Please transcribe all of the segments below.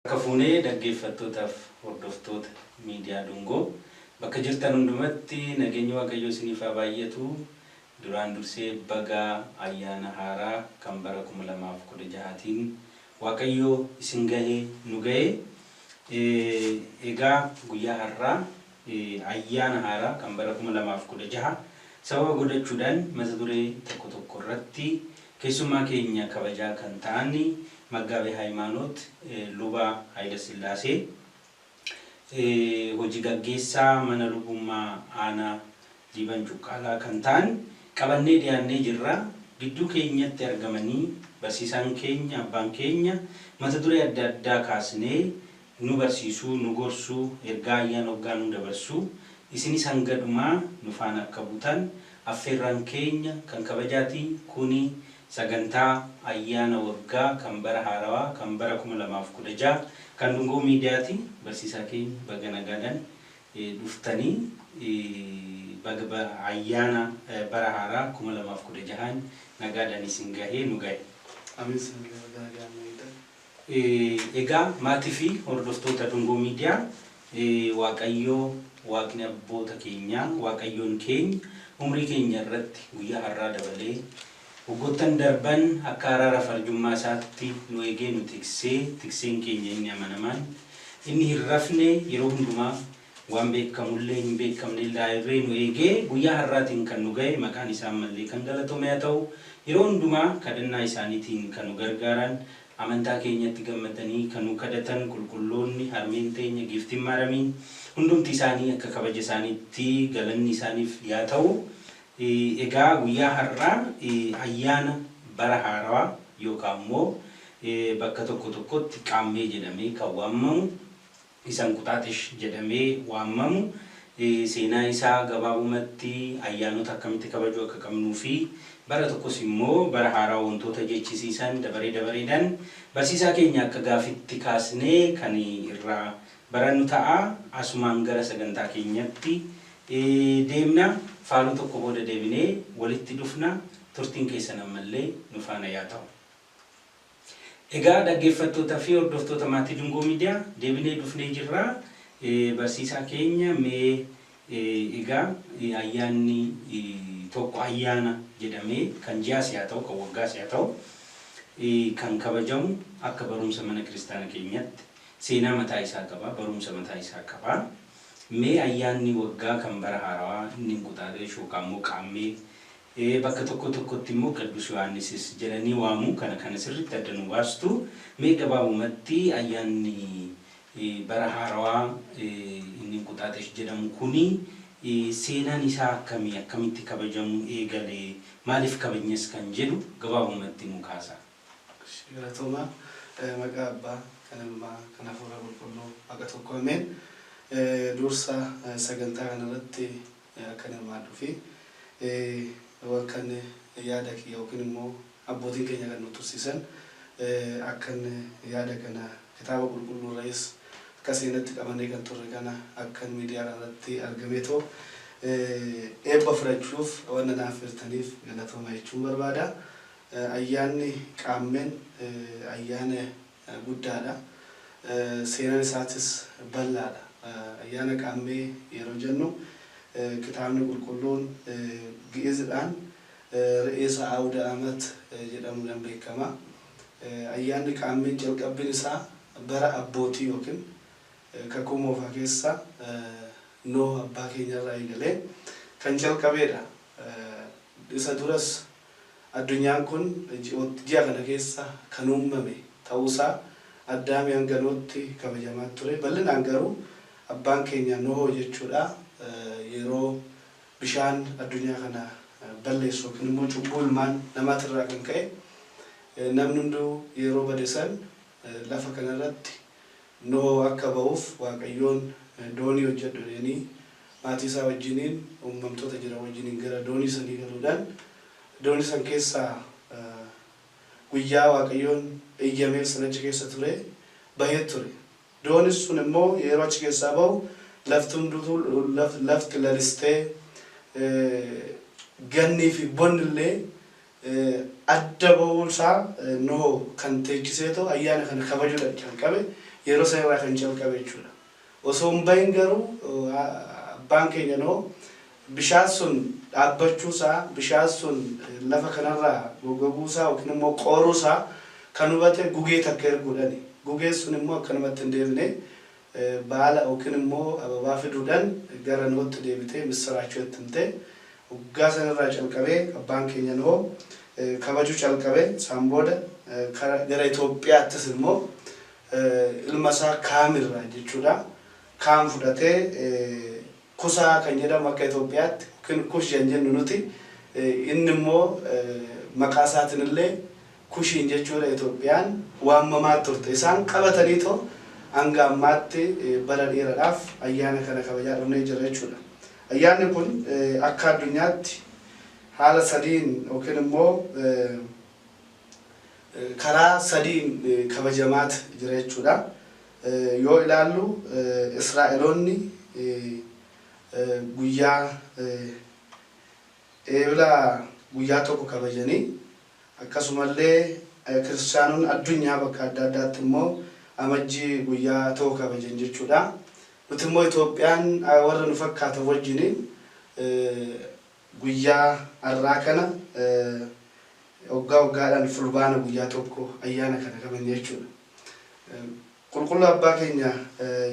Harka fuunee dhaggeeffattootaaf hordoftoota miidiyaa Dungoo bakka jirtan hundumatti nageenyi Waaqayyoo isiniif haa baay'atu. Duraan dursee baga ayyaana haaraa kan bara 2016tiin Waaqayyoo isin gahe, nu gahe. Egaa guyyaa har'aa ayyaana haaraa kan bara 2016 sababa godhachuudhaan mata duree tokko tokko irratti keessummaa keenya kabajaa kan ta'an Maggaabee Hayimaanoot Luba Hayilasillaasee hoji gaggeessaa mana lubummaa aanaa Liiban Cuqqaalaa kan ta'an qabannee dhiyaannee jirra. Gidduu keenyatti argamanii barsiisaan keenya, abbaan keenya mata duree adda addaa kaasnee nu barsiisu, nu gorsu, ergaa ayyaana waggaa nuu dabarsu. Isinis hanga dhumaa nu faana akka buutan affeerraan keenya kan kabajaati. Kuni sagantaa ayyaana waggaa kan bara haarawaa kan bara 2016 kan Dungoo Miidiyaati. Barsiisaa keenya baga nagaadhaan dhuftanii, baga ayyaana bara haaraa 2016n nagaadhaan isin gahee, nu gahe. Amiin, sinillee baga nagaan nu eegdan. Egaa maatii fi hordoftoota Dungoo Miidiyaa, Waaqayyoo Waaqni abboota keenyaa, Waaqayyoon keenya umrii keenya irratti guyyaa har'aa dabalee, waggoottan darban akka araara farjummaa isaatti nu eegee nu tiksee, tikseen keenya inni amanamaan, inni hin rafne, yeroo hundumaa waan beekamullee hin beekamne irraa nu eegee guyyaa har'aatiin kan nu gahe maqaan isaa ammallee kan galatoome haa ta'u. Yeroo hundumaa kadhannaa isaaniitiin kan nu gargaaran, amantaa keenyatti gammadanii kan nu kadhatan qulqulloonni harmeen teenya giiftiin Maaramiin hundumti isaanii akka kabaja isaaniitti galanni isaaniif yaa ta'u. Egaa guyyaa har'aa ayyaana bara haarawaa yookaan immoo bakka tokko tokkotti Qaammee jedhamee kan waamamu, isa Inquxaaxish jedhamee waamamu, seenaa isaa gabaabumatti, ayyaanota akkamitti kabajuu akka qabnuu fi bara tokkos immoo bara haaraa wantoota jechisiisan dabaree dabareedhaan barsiisaa keenya akka gaafitti kaasnee kan irraa barannu ta'a. Asumaan gara sagantaa keenyatti deemna. Faaluu tokko booda deebinee walitti dhufna. Turtiin keessan ammallee nu faana yaa ta'u. Egaa dhaggeeffattootaa fi hordoftoota maatii Dungoo Miidiyaa, deebinee dhufnee jirra. Barsiisaa keenya, mee egaa ayyaanni tokko ayyaana jedhamee kan ji'aas haa ta'u, kan waggaas haa ta'u, kan kabajamu akka barumsa mana kiristaana keenyatti seenaa mataa isaa qaba, barumsa mataa isaa qaba. Mee ayyaanni waggaa kan bara haarawaa inni Inquxaaxesh yookaan immoo Qaammee, bakka tokko tokkotti immoo Qiddus Yohaannisis jedhanii waamu, kana kana sirriitti adda nu baastu. Mee gabaabumatti ayyaanni bara haarawaa inni Inquxaaxesh jedhamu kuni seenaan isaa akkamii, akkamitti kabajamu eegale, maaliif kabajnes kan jedhu gabaabumatti nu kaasa. Galatoomaa. Maqaa Abbaa, kan Ilmaa, kan Hafuura Qulqulluu, Waaqa tokko, ameen. Dursa sagantaa kanarratti akkan hirmaadhuu fi akkan yaada kiyya yookiin immoo abbootiin keenya kan nu tursiisan akkan yaada kana kitaaba qulqulluu irraayis akka seenatti qabannee kan turre kana akkan miidiyaa kanarratti argameetoo eebba fudhachuuf wanna naaf firtaniif galatooma jechuun barbaada. Ayyaanni Qaammeen ayyaana guddaadha. Seenaan isaatis bal'aadha. Ayyaana Qaammee yeroo jennu kitaabni qulqulluun Gi'izidhaan Re'eesa Awda Amat jedhamuudhaan beekama. Ayyaanni Qaammeen jalqabbiin isaa bara abbootii yookiin Kakuu Moofaa keessa Nooh abbaa keenyarraa eegalee kan jalqabeedha. Isa duras addunyaan kun ji'a kana keessa kan uumame ta'uusaa Addaamii hanga Noohtti kabajamaa ture. Bal'inaan garuu abbaan keenya Nooh jechuudha yeroo bishaan addunyaa kana balleessu yookiin immoo cubbuu ilmaan namaatirraa kan ka'e namni hunduu yeroo bade san lafa kanarratti Nooh akka ba'uuf Waaqayyoon doonii hojjedhu jedheenii maatii isaa wajjiniin, uumamtoota jiran wajjiniin gara doonii sanii galuudhaan doonii san keessaa guyyaa Waaqayyoon eeyyameef san achi keessa ture bahee ture. Doonis sun immoo yeroo achi keessaa bahu lafti hunduutuu lafti lalistee, gannii fi bonni illee adda bahuu isaa Noho kan teechiseetoo ayyaana kana kabajuudhaan calqabe. yeroo sana irraa kan jalqabe jechuudha. Osoo hin bahin garuu abbaan keenya Nooh bishaan sun dhaabbachuusaa, bishaan sun lafa kanarraa goggoguusaa yookiin immoo qooruusaa kan hubate gugee takka erguudhani. Gugeen sun immoo akkanumatti hin deebine, baala yookiin immoo ababaa fiduudhaan gara Nohtti deebitee missiraachoo itti himte. Waggaa sanarraa calqabee abbaan keenya Noh kabajuu calqabe. Isaan booda gara Itoophiyaattis immoo ilma isaa Kaamirraa jechuudha. Kaam fudhatee Kusaa kan jedhamu akka Itoophiyaatti yookiin Kush kan jennu nuti, inni immoo maqaa isaatiin illee Kushiin jechuudha, Itoophiyaan waamamaa turte. Isaan qabataniitoo hanga ammaatti bara dheeraadhaaf ayyaana kana kabajaa dhufnee jirra jechuudha. Ayyaanni kun akka addunyaatti haala sadiin yookiin immoo karaa sadiin kabajamaat jira jechuudha. Yoo ilaallu Israa'eloonni guyyaa Eebila guyyaa 1 kabajanii, akkasumallee kiristaanonni addunyaa bakka adda addaatti immoo Amajjii guyyaa 1 kabajan jechuudha. Nuti immoo Itoophiyaan warra nu fakkaatan wajjiniin guyyaa har'aa kana waggaa waggaadhaan Fulbaana guyyaa 1 ayyaana kana kabajna jechuudha. Qulqulluu Abbaa keenya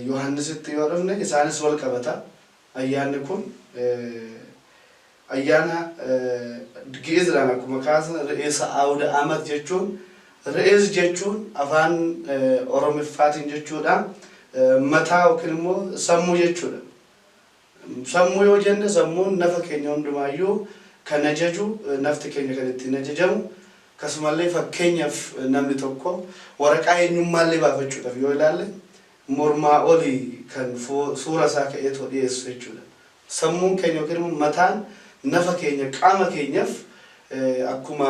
Yohaannisitti yoo dhufne isaanis wal qabata. Ayyaanni kun ayyaana Gi'izidhaan akkuma kaasne Ri'isa Awda Amat jechuun, Ri'is jechuun afaan Oromiffaatiin jechuudha, mataa yookiin immoo sammuu jechuudha. Sammuu yoo jenne, sammuun nafa keenya hundumaayyuu kan ajaju, nafti keenya kan ittiin ajajamu, akkasumallee fakkeenyaaf namni tokko waraqaa eenyummaallee baafachuudhaaf yoo ilaalle mormaa oli kan suura isaa ka'eetoo dhiyeessu jechuudha. Sammuun keenya yookiin immoo mataan nafa keenya, qaama keenyaf akkuma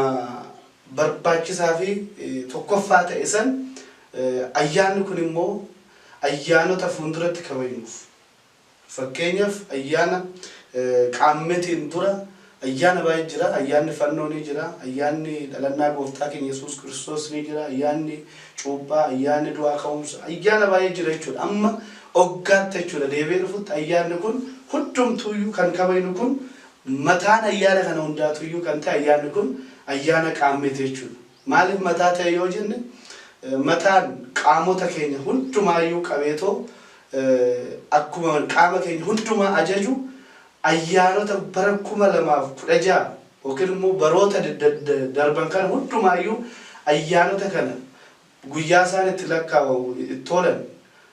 barbaachisaa fi tokkoffaa ta'e san, ayyaanni kun immoo ayyaanota fuulduratti kabajnuuf, fakkeenyaaf ayyaana Qaammetiin dura ayyaana baay'ee jira. Ayyaanni fannoo ni jira. Ayyaanni dhalannaa gooftaa keenya Yesuus Kiristoos ni jira. Ayyaanni cuuphaa, ayyaanni du'aa ka'umsa, ayyaana baay'ee jira jechuudha. Amma oggaatti jechuudha deebi'ee dhufutti ayyaanni kun hundumtuuyyuu kan kabajnu kun, mataan ayyaana kana hundaatuyyuu kan ta'e ayyaanni kun ayyaana Qaammeeti jechuudha. Maaliif mataa ta'e yoo jenne, mataan qaamota keenya hundumaayyuu qabeetoo akkuma qaama keenya hundumaa ajaju, ayyaanota bara 2016 yookiin immoo baroota darban kana hundumaayyuu ayyaanota kana guyyaa isaan itti lakkaawamu, itti oolan,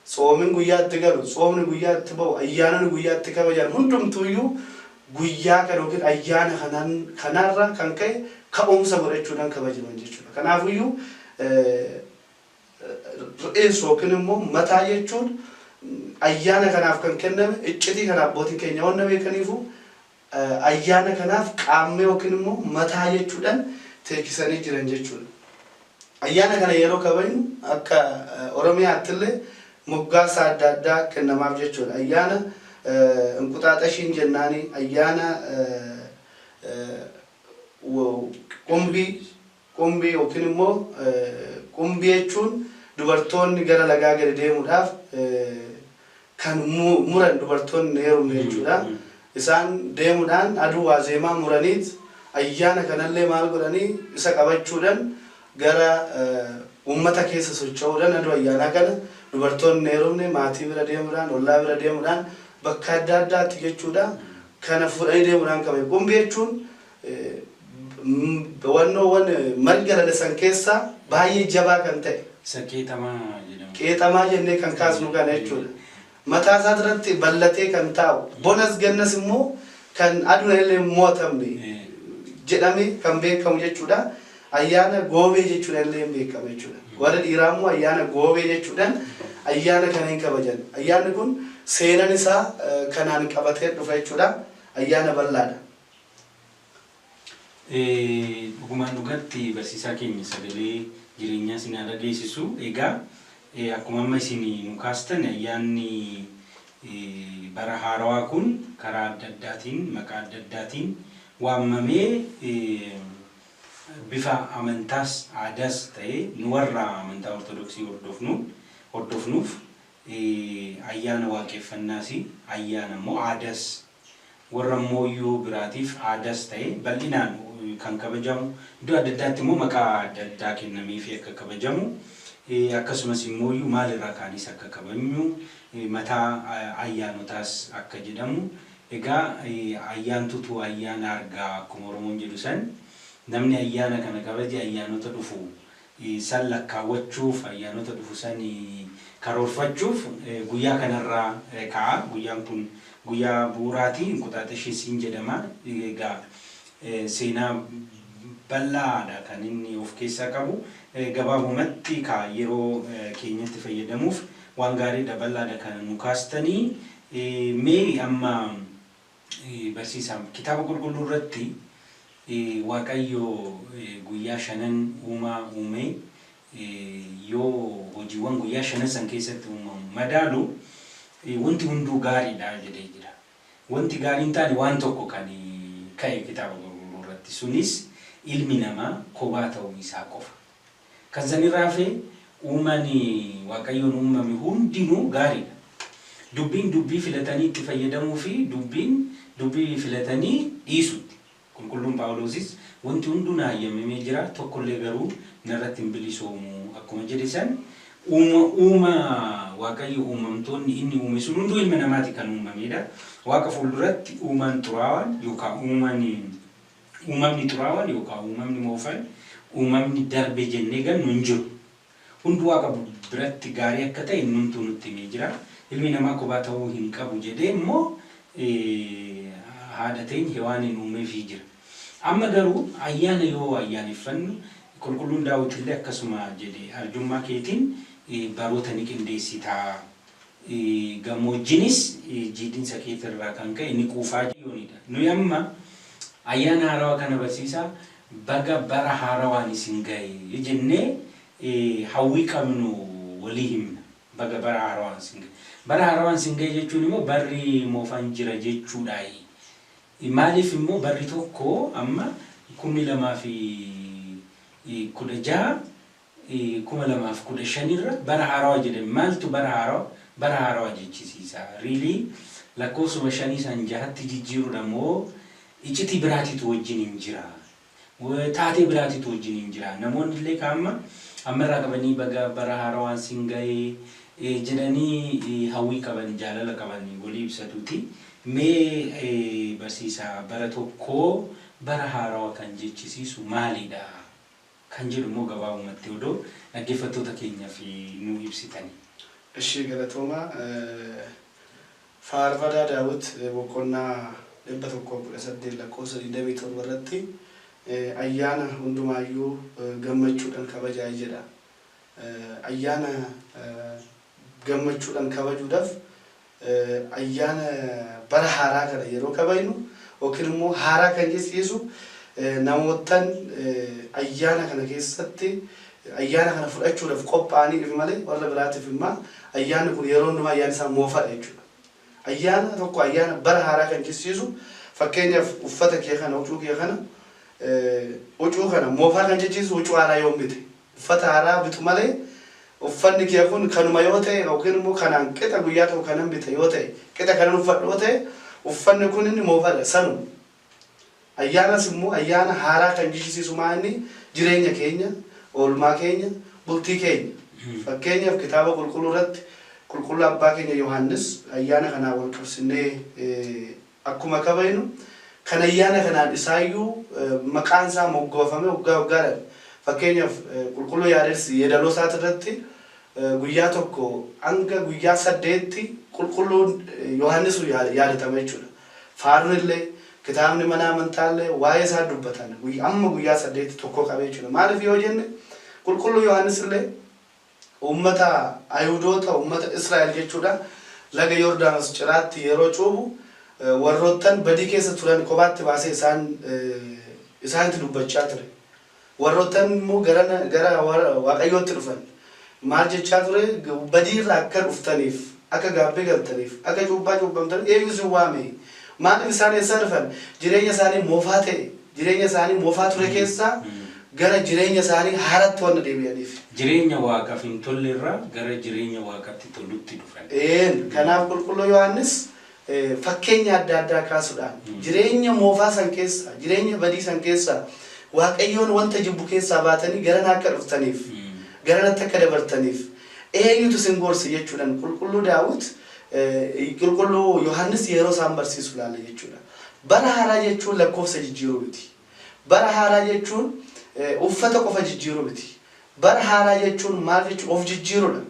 tsoomin guyyaa itti galu, tsoomni guyyaa itti ba'u, ayyaanonni guyyaa itti kabajan hundumtuuyyuu guyyaa kana yookiin ayyaana kanaan kanarra kan ka'e ka'umsa godhachuudhaan kabajaman jechuudha. Kanaafuyyuu ri'eessu yookiin immoo mataa jechuun ayyaana kanaaf kan kenname iccitii kana abbootiin keenya wanna beekaniifu ayyaana kanaaf qaammee yookiin immoo mataa jechuudhaan teechisanii jiran jechuudha. Ayyaana kana yeroo kabajnu akka Oromiyaattillee moggaasa adda addaa kennamaaf jechuudha. Ayyaana Inquxaaxashiin jennaani, ayyaana Qumbii, Qumbii yookiin immoo qumbii jechuun dubartoonni gara lagaa gadi deemuudhaaf kan muran, dubartoonni hin heerumne jechuudha. Isaan deemuudhaan aduu waazeemaa muraniit ayyaana kanallee maal godhanii isa qabachuudhaan gara uummata keessa socho'uudhaan, aduu ayyaanaa kana dubartoonni hin heerumne maatii bira deemuudhaan, ollaa bira deemuudhaan, bakka adda addaatti jechuudha kana fuudhanii deemuudhaan kabaju. Qumbii jechuun wannoowwan marga lalisan keessaa baay'ee jabaa kan ta'e. Isa qeexamaa jedhamu. Qeexamaa jennee kan kaasnu kana jechuudha. Mataa isaa irratti bal'atee kan taa'u, bonas gannas immoo kan aduun illee hin mo'atamne jedhamee kan beekamu jechuudha. Ayyaana goobee jechuudhaan illee hin beekama jechuudha. Warri dhiiraa immoo ayyaana goobee jechuudhaan ayyaana kana hin kabajan. Ayyaanni kun seenan isaa kanaan qabatee dhufa jechuudha. Ayyaana bal'aadha. Dhugumaan dhugatti barsiisaa keenya, sagalee jireenyaa isin haa dhageessisu. Egaa akkuma amma isin nu kaastan, ayyaanni bara haarawaa kun karaa adda addaatiin, maqaa adda addaatiin waamamee, bifa amantaas aadaas ta'ee nu warra amantaa Ortodoksii hordofnuun hordofnuuf ayyaana waaqeffannaas ayyaana immoo aadaas warra mooyyuu biraatiif aadaas ta'e bal'inaan kan kabajamu iddoo adda addaatti immoo maqaa adda addaa kennameefii akka kabajamu akkasumas immoo maalirraa kaanis akka kabajnu mataa ayyaanotaas akka jedhamu egaa ayyaantutu ayyaana argaa akkuma Oromoon jedhu san namni ayyaana kana kabaje ayyaanota dhufu san lakkaawwachuuf ayyaanota dhufu san karoorfachuuf guyyaa kanarraa ka'a. Guyyaan kun guyyaa bu'uuraati. Inquxaaxishiisiin jedhama. Egaa seenaa bal'aadha kan inni of keessaa qabu. Gabaabumatti ka yeroo keenyatti fayyadamuuf waan gaariidha bal'aadha kan nu kaastanii. Mee amma barsiisaa kitaaba qulqulluu irratti Waaqayyo guyyaa shanan uumaa uumee yoo hojiiwwan guyyaa shanan san keessatti uumamu madaalu wanti hunduu gaariidha jedhee jira. Wanti gaarii hin taane waan tokko kan ka'e kitaaba qulqulluu irratti sunis ilmi namaa kophaa ta'uu isaa qofa. Kan sanirraa hafe uumaan Waaqayyoon uumame hundinuu gaariidha. Dubbiin dubbii filatanii itti fayyadamuu fi dubbiin dubbii filatanii dhiisutti. Qulqulluun Phaawulosis wanti hunduu na hayyamamee jira tokkollee garuu narratti hin bilisoomu akkuma jedhe san uuma uuma Waaqayyo uumamtoonni inni uume sun hunduu ilma namaati kan uumamedha. Waaqa fuulduratti uumaan xuraawaan yookaan uumaan uumamni xuraawaan yookaan uumamni moofaan uumamni darbe jennee gannu hin jiru. Hunduu Waaqa biratti gaarii akka ta'e innumtuu nutti himee jira. Ilmi namaa kophaa ta'uu hin qabu jedhee immoo haadha teenya Hewaaniin uumeefii jira. Amma garuu ayyaana yoo ayyaaneffannu qulqulluun Daawit illee akkasuma jedhe arjummaa keetiin baroota ni qindeessita. Gammoojjiinis jiidhinsa keetirraa kan ka'e ni quufaa jedha. Nuyi amma ayyaana haarawaa kana barsiisaa baga bara haarawaan isin ga'e jennee hawwii qabnu walii himna. Baga bara haarawaan isin ga'e. Bara haarawaan isin ga'e jechuun immoo barri moofaan jira jechuudha. Maaliif immoo barri tokko amma 2016 2015 irra bara haarawaa jedhame maaltu bara haarawaa jechisiisa? Really lakkoofsuma shanii san jahatti jijjiiruudha moo iccitii biraatitu wajjin hin jira? Taatee biraatitu wajjin hin jira. Namoonni illee kaamma ammarraa qabanii baga bara haarawaan sin ga'e jedhanii hawwii qaban jaalala qaban walii ibsatuuti. Mee barsiisaa bara tokkoo bara haarawaa kan jechisiisu maalidha? Kan jedhu immoo gabaabumatti odoo dhaggeeffattoota keenyaaf nu ibsitani. Ishee galatooma. Faarfataa Daawit boqonnaa 118 lakkoofsa 27 irratti ayyaana hundumaayyuu gammachuudhaan kabajaa jedha. Ayyaana gammachuudhaan kabajuudhaaf ayyaana bara haaraa kana yeroo kabajnu yookiin immoo haaraa kan jechisiisu namootan ayyaana kana keessatti ayyaana kana fudhachuudhaaf qophaa'aniif malee warra biraatiif immoo ayyaanni kun yeroo hundumaa ayyaanni isaa moofaadha jechuudha. Ayyaana tokko ayyaana bara haaraa kan jechisiisu fakkeenyaaf uffata kee kana huccuu kee kana huccuu kana moofaa kan jechisiisu huccuu haaraa yoo bite uffata haaraa bitu malee uffanni kee kun kanuma yoo ta'e yookiin immoo kanaan qixa guyyaa tokko kanan bite yoo ta'e qixa kanan uffadhu yoo ta'e uffanni kun inni moofaadha sanuma. Ayyaanas immoo ayyaana haaraa kan jechisiisu maa inni jireenya keenya, oolmaa keenya, bultii keenya. Fakkeenyaaf kitaaba qulqulluu irratti qulqulluu abbaa keenya Yohaannis ayyaana kanaan wal qabsinnee akkuma kabajnu kan ayyaana kanaan isaayyuu maqaan isaa moggaafame waggaa waggaadhaan fakkeenyaaf qulqulluu Yaareed yeedaloo isaati irratti guyyaa tokko hanga guyyaa saddeetti qulqulluun Yohaannis yaadatama jechuudha. Faaruun illee kitaabni mana amantaallee waa'ee isaa dubbatan amma guyyaa saddeetti tokko qabee jechuudha. Maaliif yoo jenne qulqulluu Yohaannis illee uummata Ayihudoota uummata Israa'el jechuudha laga Yordaanos ciraatti yeroo cuubu warroottan badii keessa turan kophaatti baasee isaanitti dubbachaa ture. Warroottan immoo gara Waaqayyootti dhufan maal jechaa ture badii irraa akka dhuftaniif akka gaabbee galtaniif akka cuubbaa cuubbamtaniif eenyu isin waame maaliif isaan eessaa dhufan jireenya isaanii moofaa ta'e jireenya isaanii moofaa ture keessaa gara jireenya isaanii haaratti waan deebi'aniif. Jireenya waaqaaf hin tolle irraa gara jireenya waaqatti tolutti dhufan. Kanaaf qulqulluu Yohaannis fakkeenya adda addaa kaasuudhaan jireenya moofaa san keessa, jireenya badii san keessa, Waaqayyoon wanta jibbu keessaa baatanii garana akka dhuftaniif, garanatti akka dabartaniif eenyutu isin gorse jechuudhaan qulqulluu Daawit, qulqulluu Yohaannis yeroo isaan barsiisu ilaalla jechuudha. Bara haaraa jechuun lakkoofsa jijjiiruu miti. Bara haaraa jechuun uffata qofa jijjiiruu miti. Bara haaraa jechuun maal jechuun? Of jijjiiruudha.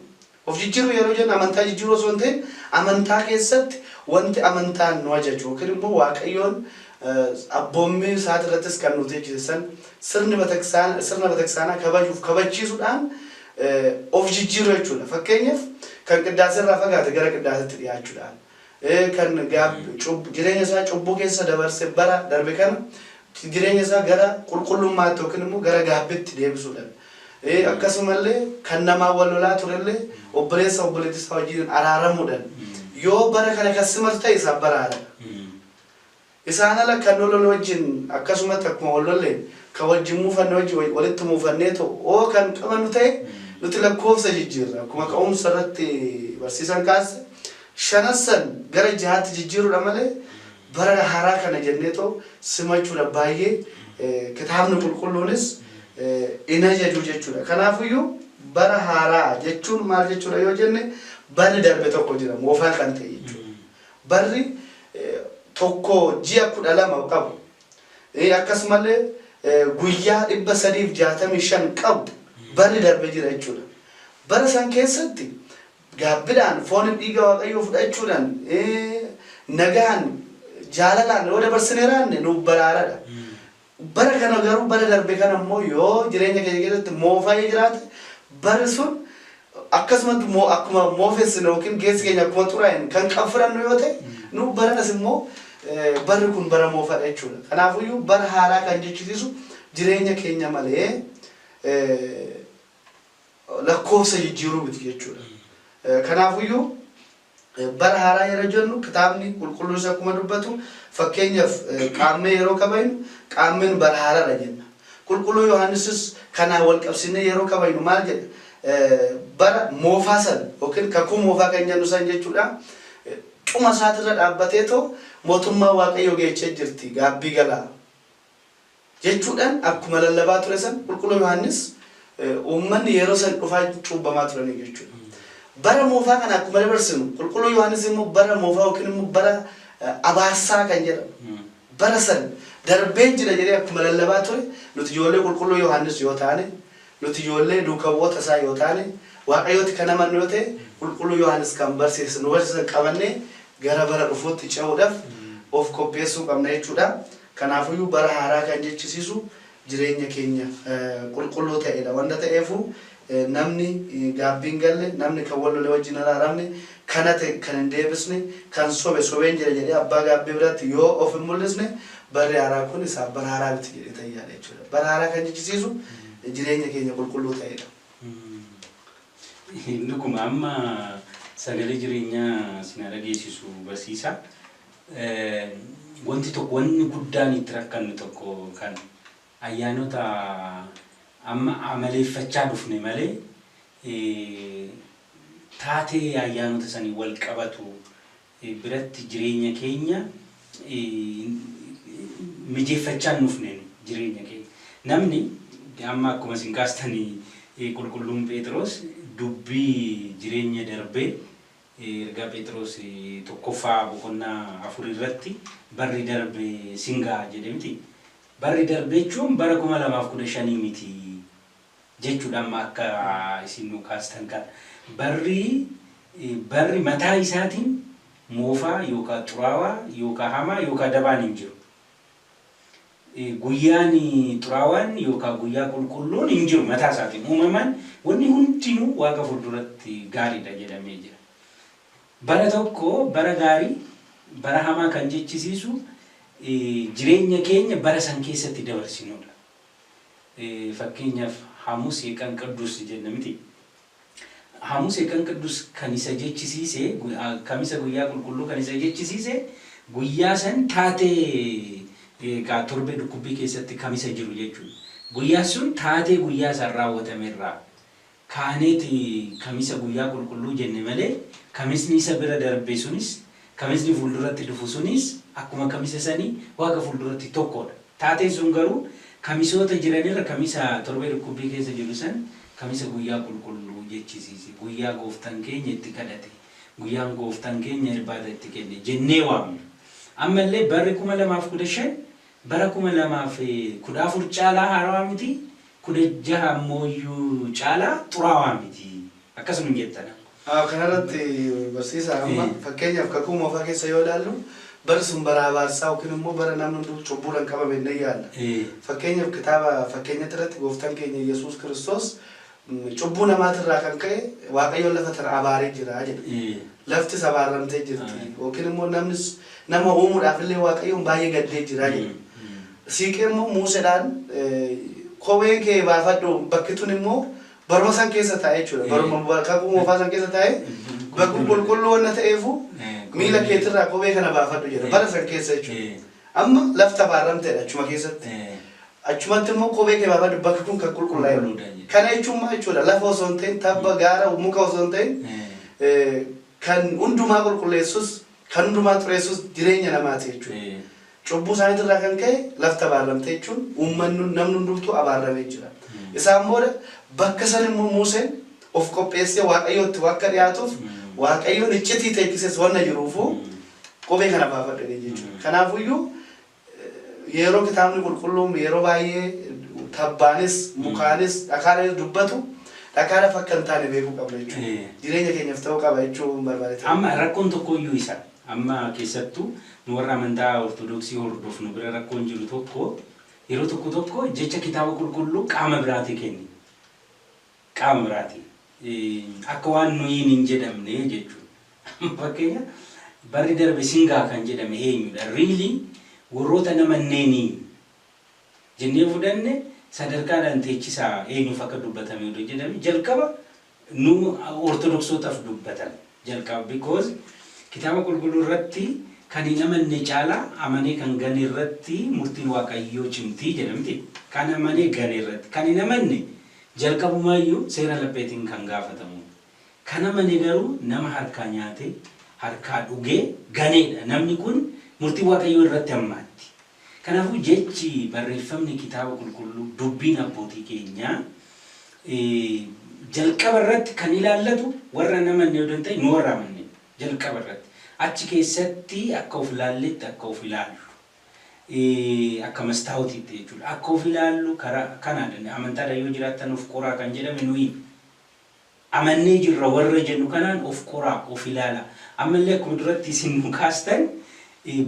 Of jijjiiruu yeroo jennu amantaa jijjiiruu osoo hin ta'in, amantaa keessatti wanti amantaan nu ajaju yookiin immoo Waaqayyoon abboommii isaati irrattis kan nu teechisan sirni bataksaana, sirna bataksaanaa kabajuuf kabachiisuudhaan of jijjiiruu jechuudha. Fakkeenyaaf, kan qiddaasee irraa fagaate gara qiddaasetti dhiyaachuudhaan, kan jireenya isaa cubbuu keessa dabarse bara darbe kana jireenya isaa gara qulqullummaatti yookiin immoo gara gaabbitti deebisuudhaan, akkasumallee kan namaa wal lolaa turellee obboleessa obboleettii isaa wajjin araaramuudhaan yoo bara kana kan simatu ta'e isaaf bara haaraadha. Isaan ala kan lolol wajjin akkasumatti akkuma wal lolleen kan wajjin muufanne wajjin walitti muufannee ta'u oo kan qabannu ta'e, nuti lakkoofsa jijjiirra. Akkuma ka'umsa irratti barsiisan kaase, shanassan gara jahaatti jijjiiruudha malee bara haaraa kana jennee ta'u simachuudha baay'ee kitaabni qulqulluunis in ajaju jechuudha. Kanaafiyyuu bara haaraa jechuun maal jechuudha yoo jenne, barri darbe tokko jira moofaa kan ta'e jechuudha. Barri tokko ji'a 12 qabu. Akkasumallee guyyaa 365 qabu barri darbe jira jechuudha. Bara san keessatti gaabbidhaan foon dhiiga Waaqayyoo fudhachuudhaan, nagaan, jaalalaan yoo dabarsinee raanne nuuf baraaradha. Bara kana garuu, bara darbe kana immoo yoo jireenya keenya keessatti moofa'ee jiraate, barri sun akkasumatti akkuma moofessine yookiin keessi keenya akkuma xuraa'een kan fudhannu yoo ta'e, nuuf baranas immoo barri kun bara moofadha jechuudha. Kanaafuyyuu bara haaraa kan jechisiisu jireenya keenya malee lakkoofsa jijjiiruu miti jechuudha. Kanaafuyyuu bara haaraa yeroo jennu, kitaabni qulqulluun akkuma dubbatu, fakkeenyaaf qaammee yeroo kabajnu qaammeen bara haaraadha jenna. Qulqulluu Yohaannisis kanaan wal qabsiisnee yeroo kabajnu maal jedha? Bara moofaa san yookiin kakuu moofaa kan jennu san jechuudha. Dhuma isaatirra dhaabbatee too mootummaa Waaqayyoo geechee jirti, gaabbii galaa jechuudhaan akkuma lallabaa ture san, qulqulluu Yohaannis uummanni yeroo san dhufaa cuubbamaa turanii jechuudha. Bara moofaa kana akkuma dabarsinu, qulqulluu Yohaannis immoo bara moofaa yookiin immoo bara abaarsaa kan jedhamu bara san darbee jira jedhee akkuma lallabaa ture, nuti ijoollee qulqulluu Yohaannis yoo taane, nuti ijoollee duuka bu'oota isaa yoo taane, Waaqayyooti kan amannu yoo ta'e, qulqulluu Yohaannis kan barsiise nu barsiisan qabannee gara bara dhufuutti ce'uudhaaf of qopheessuu qabna jechuudha. Kanaafiyyuu bara haaraa kan jechisiisu jireenya keenya qulqulluu ta'edha. Wanta ta'eefu namni gaabbiin galle, namni kan wal lole wajjin araaramne, kana ta'e kan hin deebisne, kan sobe sobeen jira jedhee abbaa gaabbii biratti yoo of hin mul'isne, barri haaraa kun isaaf bara haaraa miti jedhee tayyaadha jechuudha. Bara haaraa kan jechisiisu jireenya keenya qulqulluu ta'edha. Dhuguma amma sagalee jireenyaa sinaa dhageessisu, barsiisa. Wanti tokko, wanni guddaan itti rakkannu tokko kan ayyaanota amma amaleeffachaa dhufne malee, taatee ayyaanota sanii wal qabatu biratti jireenya keenya mijeeffachaa hin dhufne jireenya keenya. Namni amma akkuma isin kaastanii, qulqulluun Phexros dubbii jireenya darbee ergaa Phexros tokkoffaa boqonnaa 4 irratti barri darbe singaa jedhe miti. Barri darbe jechuun bara 2015 miti jechuudha amma akka isin nu kaastan kana. Barri mataa isaatiin moofaa yookaan xuraawaa yookaan hamaa yookaan dabaan hin jiru. Guyyaan xuraawaan yookaan guyyaa qulqulluun hin jiru mataa isaatiin, uumamaan wanni hundinuu Waaqa fuulduratti gaariidha jedhamee jira. Bara tokko bara gaarii, bara hamaa kan jechisiisu jireenya keenya bara san keessatti dabarsinudha. Fakkeenyaaf, Hamus የቀን ቅዱስ jenna miti. Hamus የቀን ቅዱስ kan isa jechisiise, kamisa guyyaa qulqulluu kan isa jechisiise, guyyaa san taatee torbee dhukkubbii keessatti kamisa jiru jechuudha. Guyyaan sun taatee guyyaa isaan raawwatamerraa kaaneeti kamisa guyyaa qulqulluu jenne malee, kamisni isa bira darbe sunis, kamisni fuulduratti dhufu sunis akkuma kamisa sanii Waaqa fuulduratti tokkodha. Taateen sun garuu kamisoota jiranirra kamisa torbee dhukkubbii keessa jiru san kamisa guyyaa qulqulluu jechisiise. Guyyaa Gooftaan keenya itti kadhate, guyyaan Gooftaan keenya irbaata itti kenne jennee waamna. Ammallee barri 2015 bara 2014 caalaa haarawaa miti, 16 ammoo caalaa xuraawaa miti. Akkasuma hin jettana. Kanarratti barsiisaa, amma fakkeenyaaf Kakuu Moofaa keessa yoo ilaallu, barri sun bara abaarsaa yookiin immoo bara namni hunduu cubbuudhaan qabame ni yaalla. Fakkeenyaaf kitaaba Fakkeenyatti irratti Gooftaan keenya Yesuus Kiristoos cubbuu namaatirraa kan ka'e Waaqayyoon lafa tana abaaree jira jedha. Laftis abaarramtee jirti yookiin immoo namnis nama uumuudhaaf illee Waaqayyoon baay'ee gaddee jira jedha. Siiqee immoo Muuseedhaan kophee kee baafadhu, bakki tun immoo baruma san keessa taa'e jechuudha. Baruma Kakuu Moofaa san keessa taa'e, bakki qulqulluu wanna ta'eefu miila keetirraa kophee kana baafadhu jedha. Bara san keessa jechuudha. Amma lafti abaarramteedha achuma keessatti. Achumatti immoo kophee kee baafadhu, bakki kun kan qulqullaa'edha. Kana jechuun maal jechuudha? Lafa osoo hin ta'in, tabba, gaara, muka osoo hin ta'in, kan hundumaa qulqulleessus kan hundumaa xureessus jireenya namaati jechuudha. Cubbuu isaaniitirraa kan ka'e lafti abaarramte jechuun uummanni, namni hundumtuu abaarramee jira. Isaan booda bakka san immoo Museen of qopheessee Waaqayyootti akka dhiyaatuuf Waaqayyoon iccitii teechises wanna jiruufu kophee kana baafadhu jechuudha. Kanaafuyyuu yeroo Kitaabni Qulqulluun yeroo baay'ee tabbaanis, mukaanis, dhakaanis dubbatu, dhakaadhaaf akka hin taane beekuu qabna jechuudha. Jireenya keenyaaf ta'uu qaba jechuun barbaade. Amma rakkoon tokkoyyuu isa. Amma keessattuu nu warra amantaa Ortodoksii hordofnu bira rakkoon jiru tokko, yeroo tokko tokko jecha Kitaaba Qulqulluu qaama biraatii kenni. Qaama biraatii. Akka waan nuyiin hin jedhamne jechuudha. Fakkeenya, barri darbe singaa kan jedhame eenyudha? Really, warroota namanneenii jennee fudhanne, sadarkaadhaan teechisaa eenyuuf akka dubbatame odoo jedhame, jalqaba nu Ortodoksootaaf dubbatame jalqaba, because Kitaaba Qulqulluu irratti kan hin amanne caalaa amanee kan gane irratti murtiin Waaqayyoo cimtii jedhamti. Kan amanee gane irratti, kan hin amanne jalqabumaayyuu seera lapheetiin kan gaafatamu. Kan amane garuu nama harkaa nyaate, harkaa dhugee ganeedha. Namni kun murtiin Waaqayyoo irratti hammaatti. Kanaafuu jechi barreeffamni Kitaaba Qulqulluu, dubbiin abbootii keenyaa jalqaba irratti kan ilaallatu warra hin amanne yoo ta'e, nu warra amanne jalqaba irratti. Achi keessatti akka of ilaalletti akka of ilaallu. Akka mastaawotiitti jechuudha. Akka of ilaallu karaa kanaan amantaadhaan yoo jiraattan of qoraa kan jedhame nuyi amannee jirra warra jennu kanaan of qoraa, of ilaala. Ammallee akkuma duratti isin nu kaastan,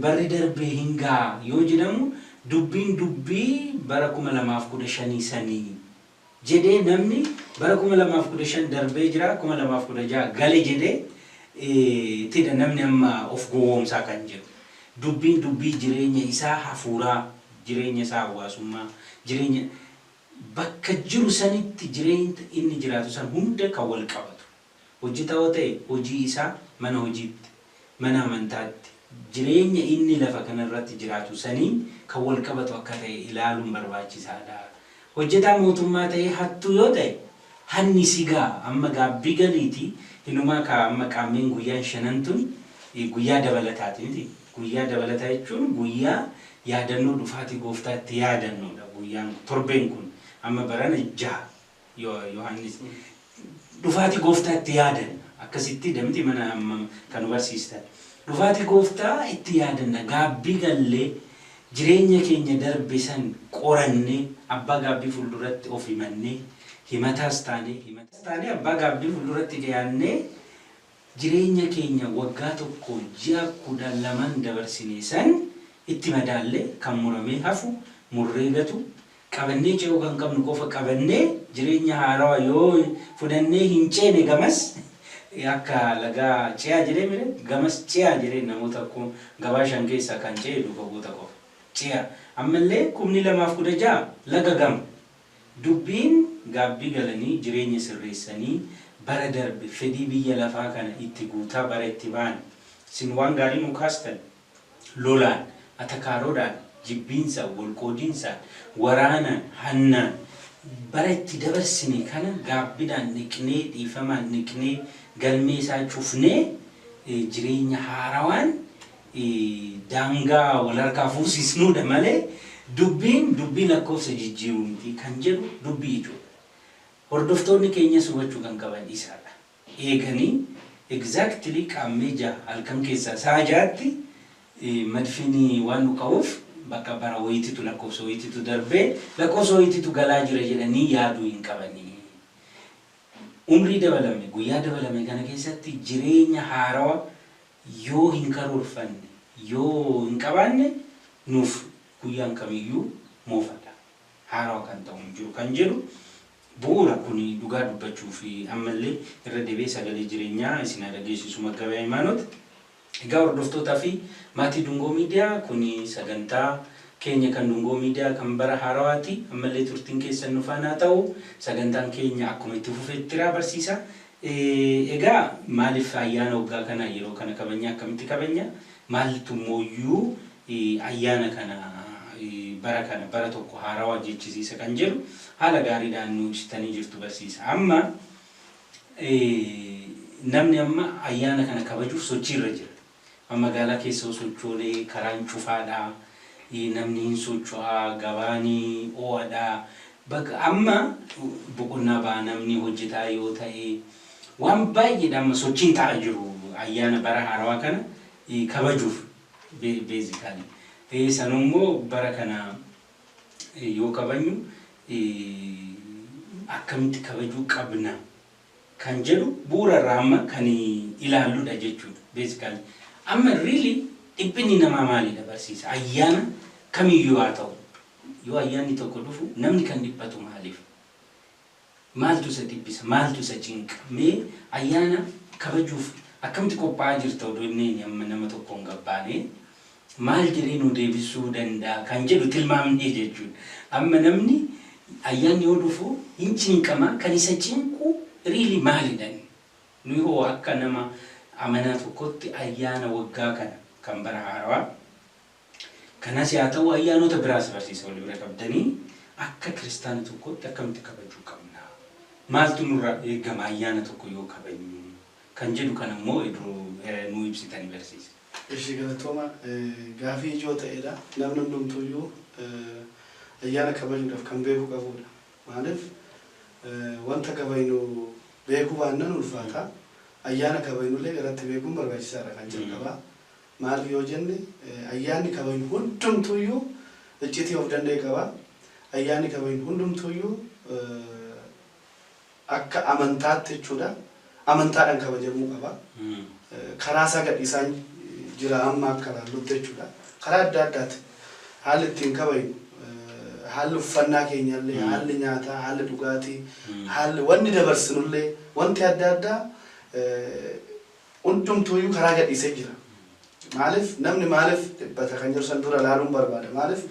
barri darbee hin ga'a yoo jedhamu, dubbiin dubbii bara 2015 sanii jedhee namni bara 2015 darbee jira, 2016 gale jedhee ittidha namni amma of gowwoomsaa kan jiru. Dubbiin dubbii jireenya isaa hafuuraa, jireenya isaa hawaasummaa, jireenya bakka jiru sanitti jireenya inni jiraatu san hunda kan wal qabatu. Hojjetaa yoo ta'e hojii isaa mana hojiitti, mana amantaatti, jireenya inni lafa kanarratti jiraatu saniin kan wal qabatu akka ta'e ilaaluun barbaachisaadha. Hojjetaa mootummaa ta'ee hattuu yoo ta'e hanni sigaa amma gaabbii galiiti. Hinumaa ka amma Qaammeen guyyaan shanan tun guyyaa dabalataati miti. Guyyaa dabalataa jechuun guyyaa yaadannoo dhufaatii Gooftaatti yaadannoodha guyyaan torbeen kun. Amma barana 6 Yohaannis dhufaatii Gooftaatti yaadanna. Akkasitti damti mana amma kan nu barsiistan. Dhufaatii Gooftaa itti yaadanna, gaabbii gallee jireenya keenya darbe san qorannee abbaa gaabbii fuulduratti of himannee, himataas taanee himataas taanee abbaa gaabbii fuulduratti dhiyaannee jireenya keenya waggaa tokko ji'a 12n dabarsine san itti madaallee, kan muramee hafu murree gatu, qabannee ce'uu kan qabnu qofa qabannee, jireenya haarawaa yoo fudhannee hin ceene, gamas akka lagaa ce'aa jedhee mire, gamas ce'aa jedhee namoota gabaa shan keessaa kan ce'e duuka bu'oota qofa. Ce'aa. Ammallee 2016 laga gama. Dubbiin gaabbii galanii jireenya sirreessanii bara darbe fedhii biyya lafaa kana itti guutaa bara itti ba'an, isin waan gaarii nu kaastan, lolaan, atakaaroodhaan, jibbiinsaan, walqoodiinsaan, waraanaan, hannaan bara itti dabarsine kana gaabbidhaan dhiqnee, dhiifamaan dhiqnee, galmee isaa cufnee, jireenya haarawaan daangaa wal harkaa fuusisnuudha malee dubbiin dubbii lakkoofsa jijjiiruu miti kan jedhu dubbii ijoodha. Hordoftoonni keenyas hubachuu kan qaban isaadha. Eeganii exactly Qaammee 6 halkan keessaa sa'a 6tti madfiin waan dhuka'uuf bakka bara wayititu, lakkoofsa wayititu darbee, lakkoofsa wayititu galaa jira jedhanii yaaduu hin qabanii. Umrii dabalame, guyyaa dabalame kana keessatti jireenya haarawa yoo hin karoorfanne, yoo hin qabaanne, nuuf guyyaan kamiyyuu moofadha. Haarawa kan ta'u hin jiru kan jedhu bu'uura kuni. Dhugaa dubbachuu fi ammallee irra deebi'ee sagalee jireenyaa isin haa dhageessisu, Maggabee Hayimaanot. Egaa hordoftootaa fi maatii Dungoo Miidiyaa, kuni sagantaa keenya kan Dungoo Miidiyaa kan bara haarawaati. Ammallee turtiin keessan nu faana haa ta'u. Sagantaan keenya akkuma itti fufeetti barsiisa. Egaa maaliif ayyaana waggaa kana yeroo kana kabajna? Akkamitti kabajna? Maaltu immoo ayyaana kana bara kana bara tokko haarawaa jechisiisa kan jedhu haala gaariidhaan nu ibsitanii jirtu, barsiisa. Amma namni amma ayyaana kana kabajuuf sochiirra jira. Magaalaa keessa sochoonee karaan cufaadha. Namni hin socho'aa, gabaan ho'aadha. Bakka amma boqonnaa ba'a namni hojjetaa yoo ta'e, waan baay'eedha amma sochiin ta'aa jiru ayyaana bara haarawaa kana kabajuuf basically. Sanummoo bara kana yoo kabajnu akkamitti kabajuu qabna kan jedhu bu'uura irraa amma kan ilaalludha jechuudha basically. Amma really dhiphinni namaa maalidha, barsiisa? Ayyaana kamiyyuu haa ta'u, yoo ayyaanni tokko dhufu namni kan dhiphatu maaliif? Maaltu isa dhiphisa? Maaltu isa cinqa? Mee ayyaana kabajuuf akkamitti qophaa'aa jirta odoo inni amma nama tokkoon gabbaanee maal jedhee nu deebisuu danda'a kan jedhu tilmaamnee jechuudha. Amma namni ayyaanni yoo dhufu hin cinqama, kan isa cinqu really maalidha? Nuyi hoo akka nama amanaa tokkotti ayyaana waggaa kana kan bara haarawaa kanas haa ta'u, ayyaanota biraas, barsiisa, wal bira qabdanii akka kiristaana tokkotti akkamitti kabajuu qabna? Maaltu nurraa eegama ayyaana tokko yoo kabajnu kan jedhu kan immoo nu ibsitanii, barsiisa. Ishii galatooma, gaafii ijoo ta'edha. Namni hundumtuyyuu ayyaana kabajuudhaaf kan beekuu qabudha. Maaliif, wanta kabajnu beekuu baannaan ulfaata. Ayyaana kabajnullee garatti beekuun barbaachisaadha kan jalqabaa. Maaliif yoo jenne, ayyaanni kabajnu hundumtuyyuu iccitii of danda'e qaba. Ayyaanni kabajnu hundumtuyyuu akka amantaatti jechuudha. Amantaadhaan kabajamuu qaba. Karaa isaa gadhiisaan jira amma akka ilaallutti jechuudha. Karaa adda addaati. Haalli ittiin kabajnu, haalli uffannaa keenyallee, haalli nyaataa, haalli dhugaatii, haalli wanni dabarsinullee, wanti adda addaa hundumtuuyyuu karaa gadhiisee jira. Maaliif namni maaliif dhiphata kan jiru san dura ilaaluun barbaada. Maaliif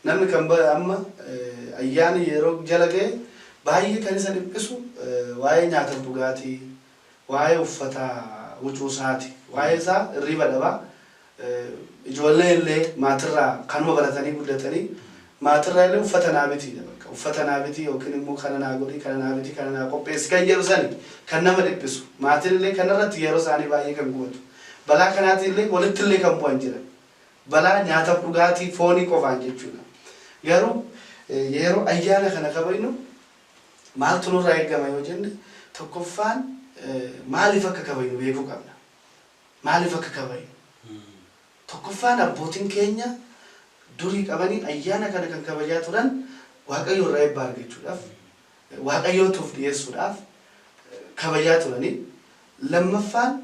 namni kan amma ayyaani yeroo jala ga'e baay'ee kan isa dhiphisu waa'ee nyaataaf dhugaatii, waa'ee uffata huccuusaati, waa'ee isaa hirriba dhabaa. Ijoollee illee maatirraa kanuma baratanii guddatanii, maatirraa illee uffata naa bitiidha bakka. Uffata naa bitii yookiin immoo kana naa godhi, kana naa bitii, kana naa qopheessi kan jedhu sani kan nama dhiphisu. Maatiin illee kanarratti yeroo isaanii baay'ee kan gubatu. Balaa kanaatiin illee walitti illee kan bu'an jira. Balaa nyaataaf dhugaatii foonii qofaan jechuudha. Garuu yeroo ayyaana kana kabajnu maaltu nurraa eegama yoo jenne, tokkoffaan maaliif akka kabajnu beekuu qabna. Maaliif akka kabajnu? Tokkoffaan abbootiin keenya durii qabanii ayyaana kana kan kabajaa turan Waaqayyo irraa eebba argachuudhaaf, Waaqayyootuuf dhiyeessuudhaaf kabajaa turanii. Lammaffaan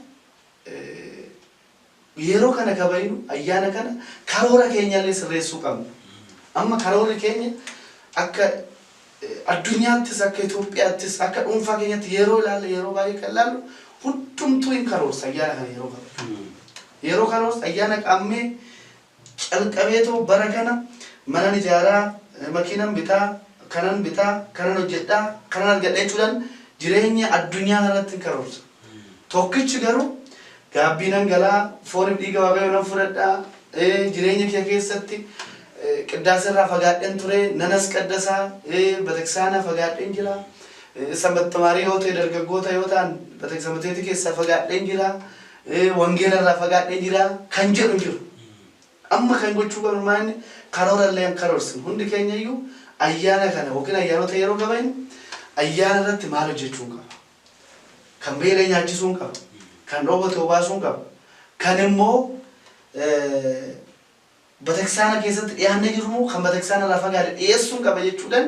yeroo kana kabajnu, ayyaana kana, karoora keenyallee sirreessuu qabna. Amma karoorri keenya akka addunyaattis, akka Itoophiyaattis, akka dhuunfaa keenyatti yeroo ilaalle, yeroo baay'ee kan ilaallu hundumtuu hin karoorsa ayyaana kana yeroo kabaju. Yeroo karoorsa ayyaana Qaammee calqabeetoo bara kana manan ijaaraa, makiinan bitaa, kanan bitaa, kanan hojjedhaa, kanan argadha jechuudhaan jireenya addunyaa kanarratti hin karoorsa. Tokkichi garuu gaabbii nan galaa, fooniif dhiiga Waaqayyoo nan fudhadhaa, jireenya kee keessatti Qiddaasirraa fagaadheen ture, nanas qaddasaa, bataksaana fagaadheen jira. Sanbat tamaarii yoo ta'e, dargaggoota yoo ta'an, bataksaamateetii keessaa fagaadheen jira. Wangeelarraa fagaadheen jira kan jedhu hin jiru. Amma kan gochuu qabnu maal? Karoora illee hin karoorsinu. Hundi keenya iyyuu ayyaana kana yookiin ayyaanota yeroo kabajnu ayyaana irratti maal hojjechuu qaba? Kan beela nyaachisuu qaba. Kan dhoobate obaasuu qaba. Kan immoo bataksaana keessatti dhiyaannee jiru immoo kan bataksaana irraa fagaate dhiyeessuu qaba jechuudhaan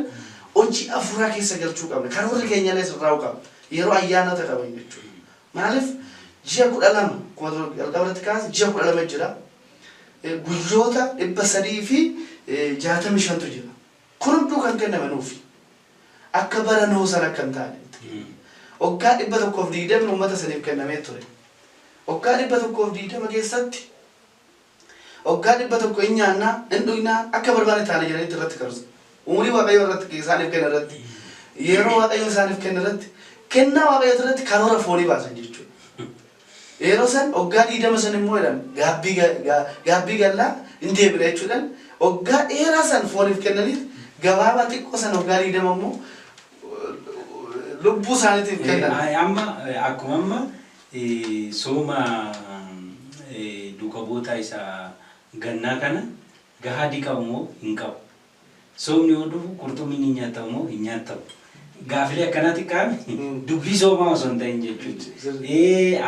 hojii afuuraa keessa galchuu qabna. Karoorri keenya illee sirraa'uu qaba. Yeroo ayyaanota kabajnu jechuudha. Maaliif ji'a 12, akkuma jalqaba irratti kaase, ji'a 12 jira. Guyyoota 365tu jira. Kun hunduu kan kenname nuufi. Akka bara Nohoo sana akka hin taane. Waggaa 120 uummata saniif kennamee ture. Waggaa 120 keessatti waggaa 100 hin nyaannaa, hin dhugnaa, akka barbaanne taana jedhanitti irratti karoorsan. Umurii Waaqayyoo irratti isaaniif kenne irratti, yeroo Waaqayyoo isaaniif kenne irratti, kennaa Waaqayyoo irratti karoora foonii baasan jechuudha. Yeroo san waggaa 20 san immoo jedhan gaabbii gallaa hin deebina jechuudhaan waggaa dheeraa san fooniif kennaniif, gabaabaa xiqqoo san waggaa 20 immoo lubbuu isaaniitiif kennan. Amma akkuma amma sooma duuka bu'oota isa gannaa kana gahaadii qabu moo hin qabu? Soomni yoo dhufu qurxummiin hin nyaatamu moo hin nyaatamu? Gaafilee akkanaatti kaa'ame dubbii soomaa osoo hin ta'in jechuudha.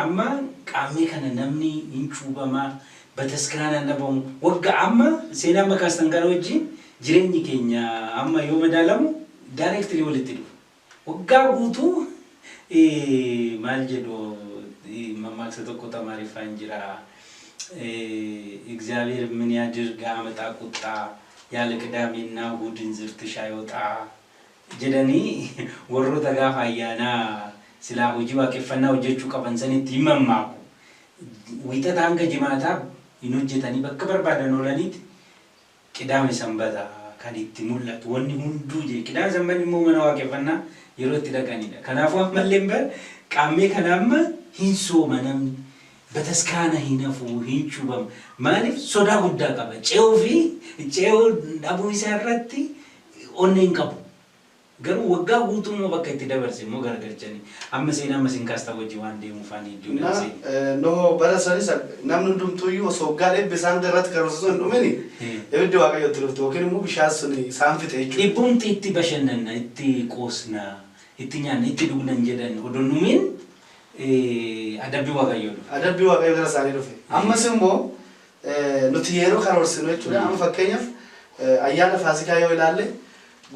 Amma qaammee kana namni hin cuubamaa, bataskaanaan dhabamu. Waggaa amma seenaa amma kaastan kana wajjin jireenyi keenya amma yoo madaalamu directly walitti dhufa. Waggaa guutuu maal jedhu, mammaaksa tokko Amaariffaan jira. እግዚአብሔር ምን ያድርግ አመጣ ቁጣ ያለ ቅዳሜና እሑድ እንዝርትሽ አይወጣ jedhanii warroota gaafa ayyaanaa silaa hojii waaqeffannaa hojjechuu qaban sanitti hin mammaaku. Wiixata hanga jimaataa hin hojjetanii bakka barbaadan oolaniiti qidaame sanbata kan itti mul'atu wanni hunduu jee, qidaame sanbanni immoo mana waaqeffannaa yeroo itti dhaqanidha. Kanaafuu ammallee bar qaammee kana amma hin sooma namni, bataskaana hin hafu, hin cuubamu. Maaliif? Sodaa guddaa qaba. Ce'uu fi ce'uu dhabuu isaa irratti onnee hin qabu. Garuu waggaa guutuu immoo bakka itti dabarse immoo garagalchanii amma seenaa amma sin kaastaa wajjin waan deemu faanii iddoo Na Nohoo bara sanis namni hundumtuuyyuu osoo waggaa dhibbi isaan irratti karoorsu sun hin dhumini ibiddi Waaqayyootti dhufte yookiin immoo bishaan sun isaan fixe jechuudha. Dhibbumti itti bashannanna, itti qoosna, itti nyaanna, itti dhugnan jedhan odoo numin adabbii Waaqayyoo dhufe. Adabbii Waaqayyoo gara isaanii dhufe. Ammas immoo nuti yeroo karoorsinu jechuudha. Amma fakkeenyaaf ayyaana Faasikaa yoo ilaalle,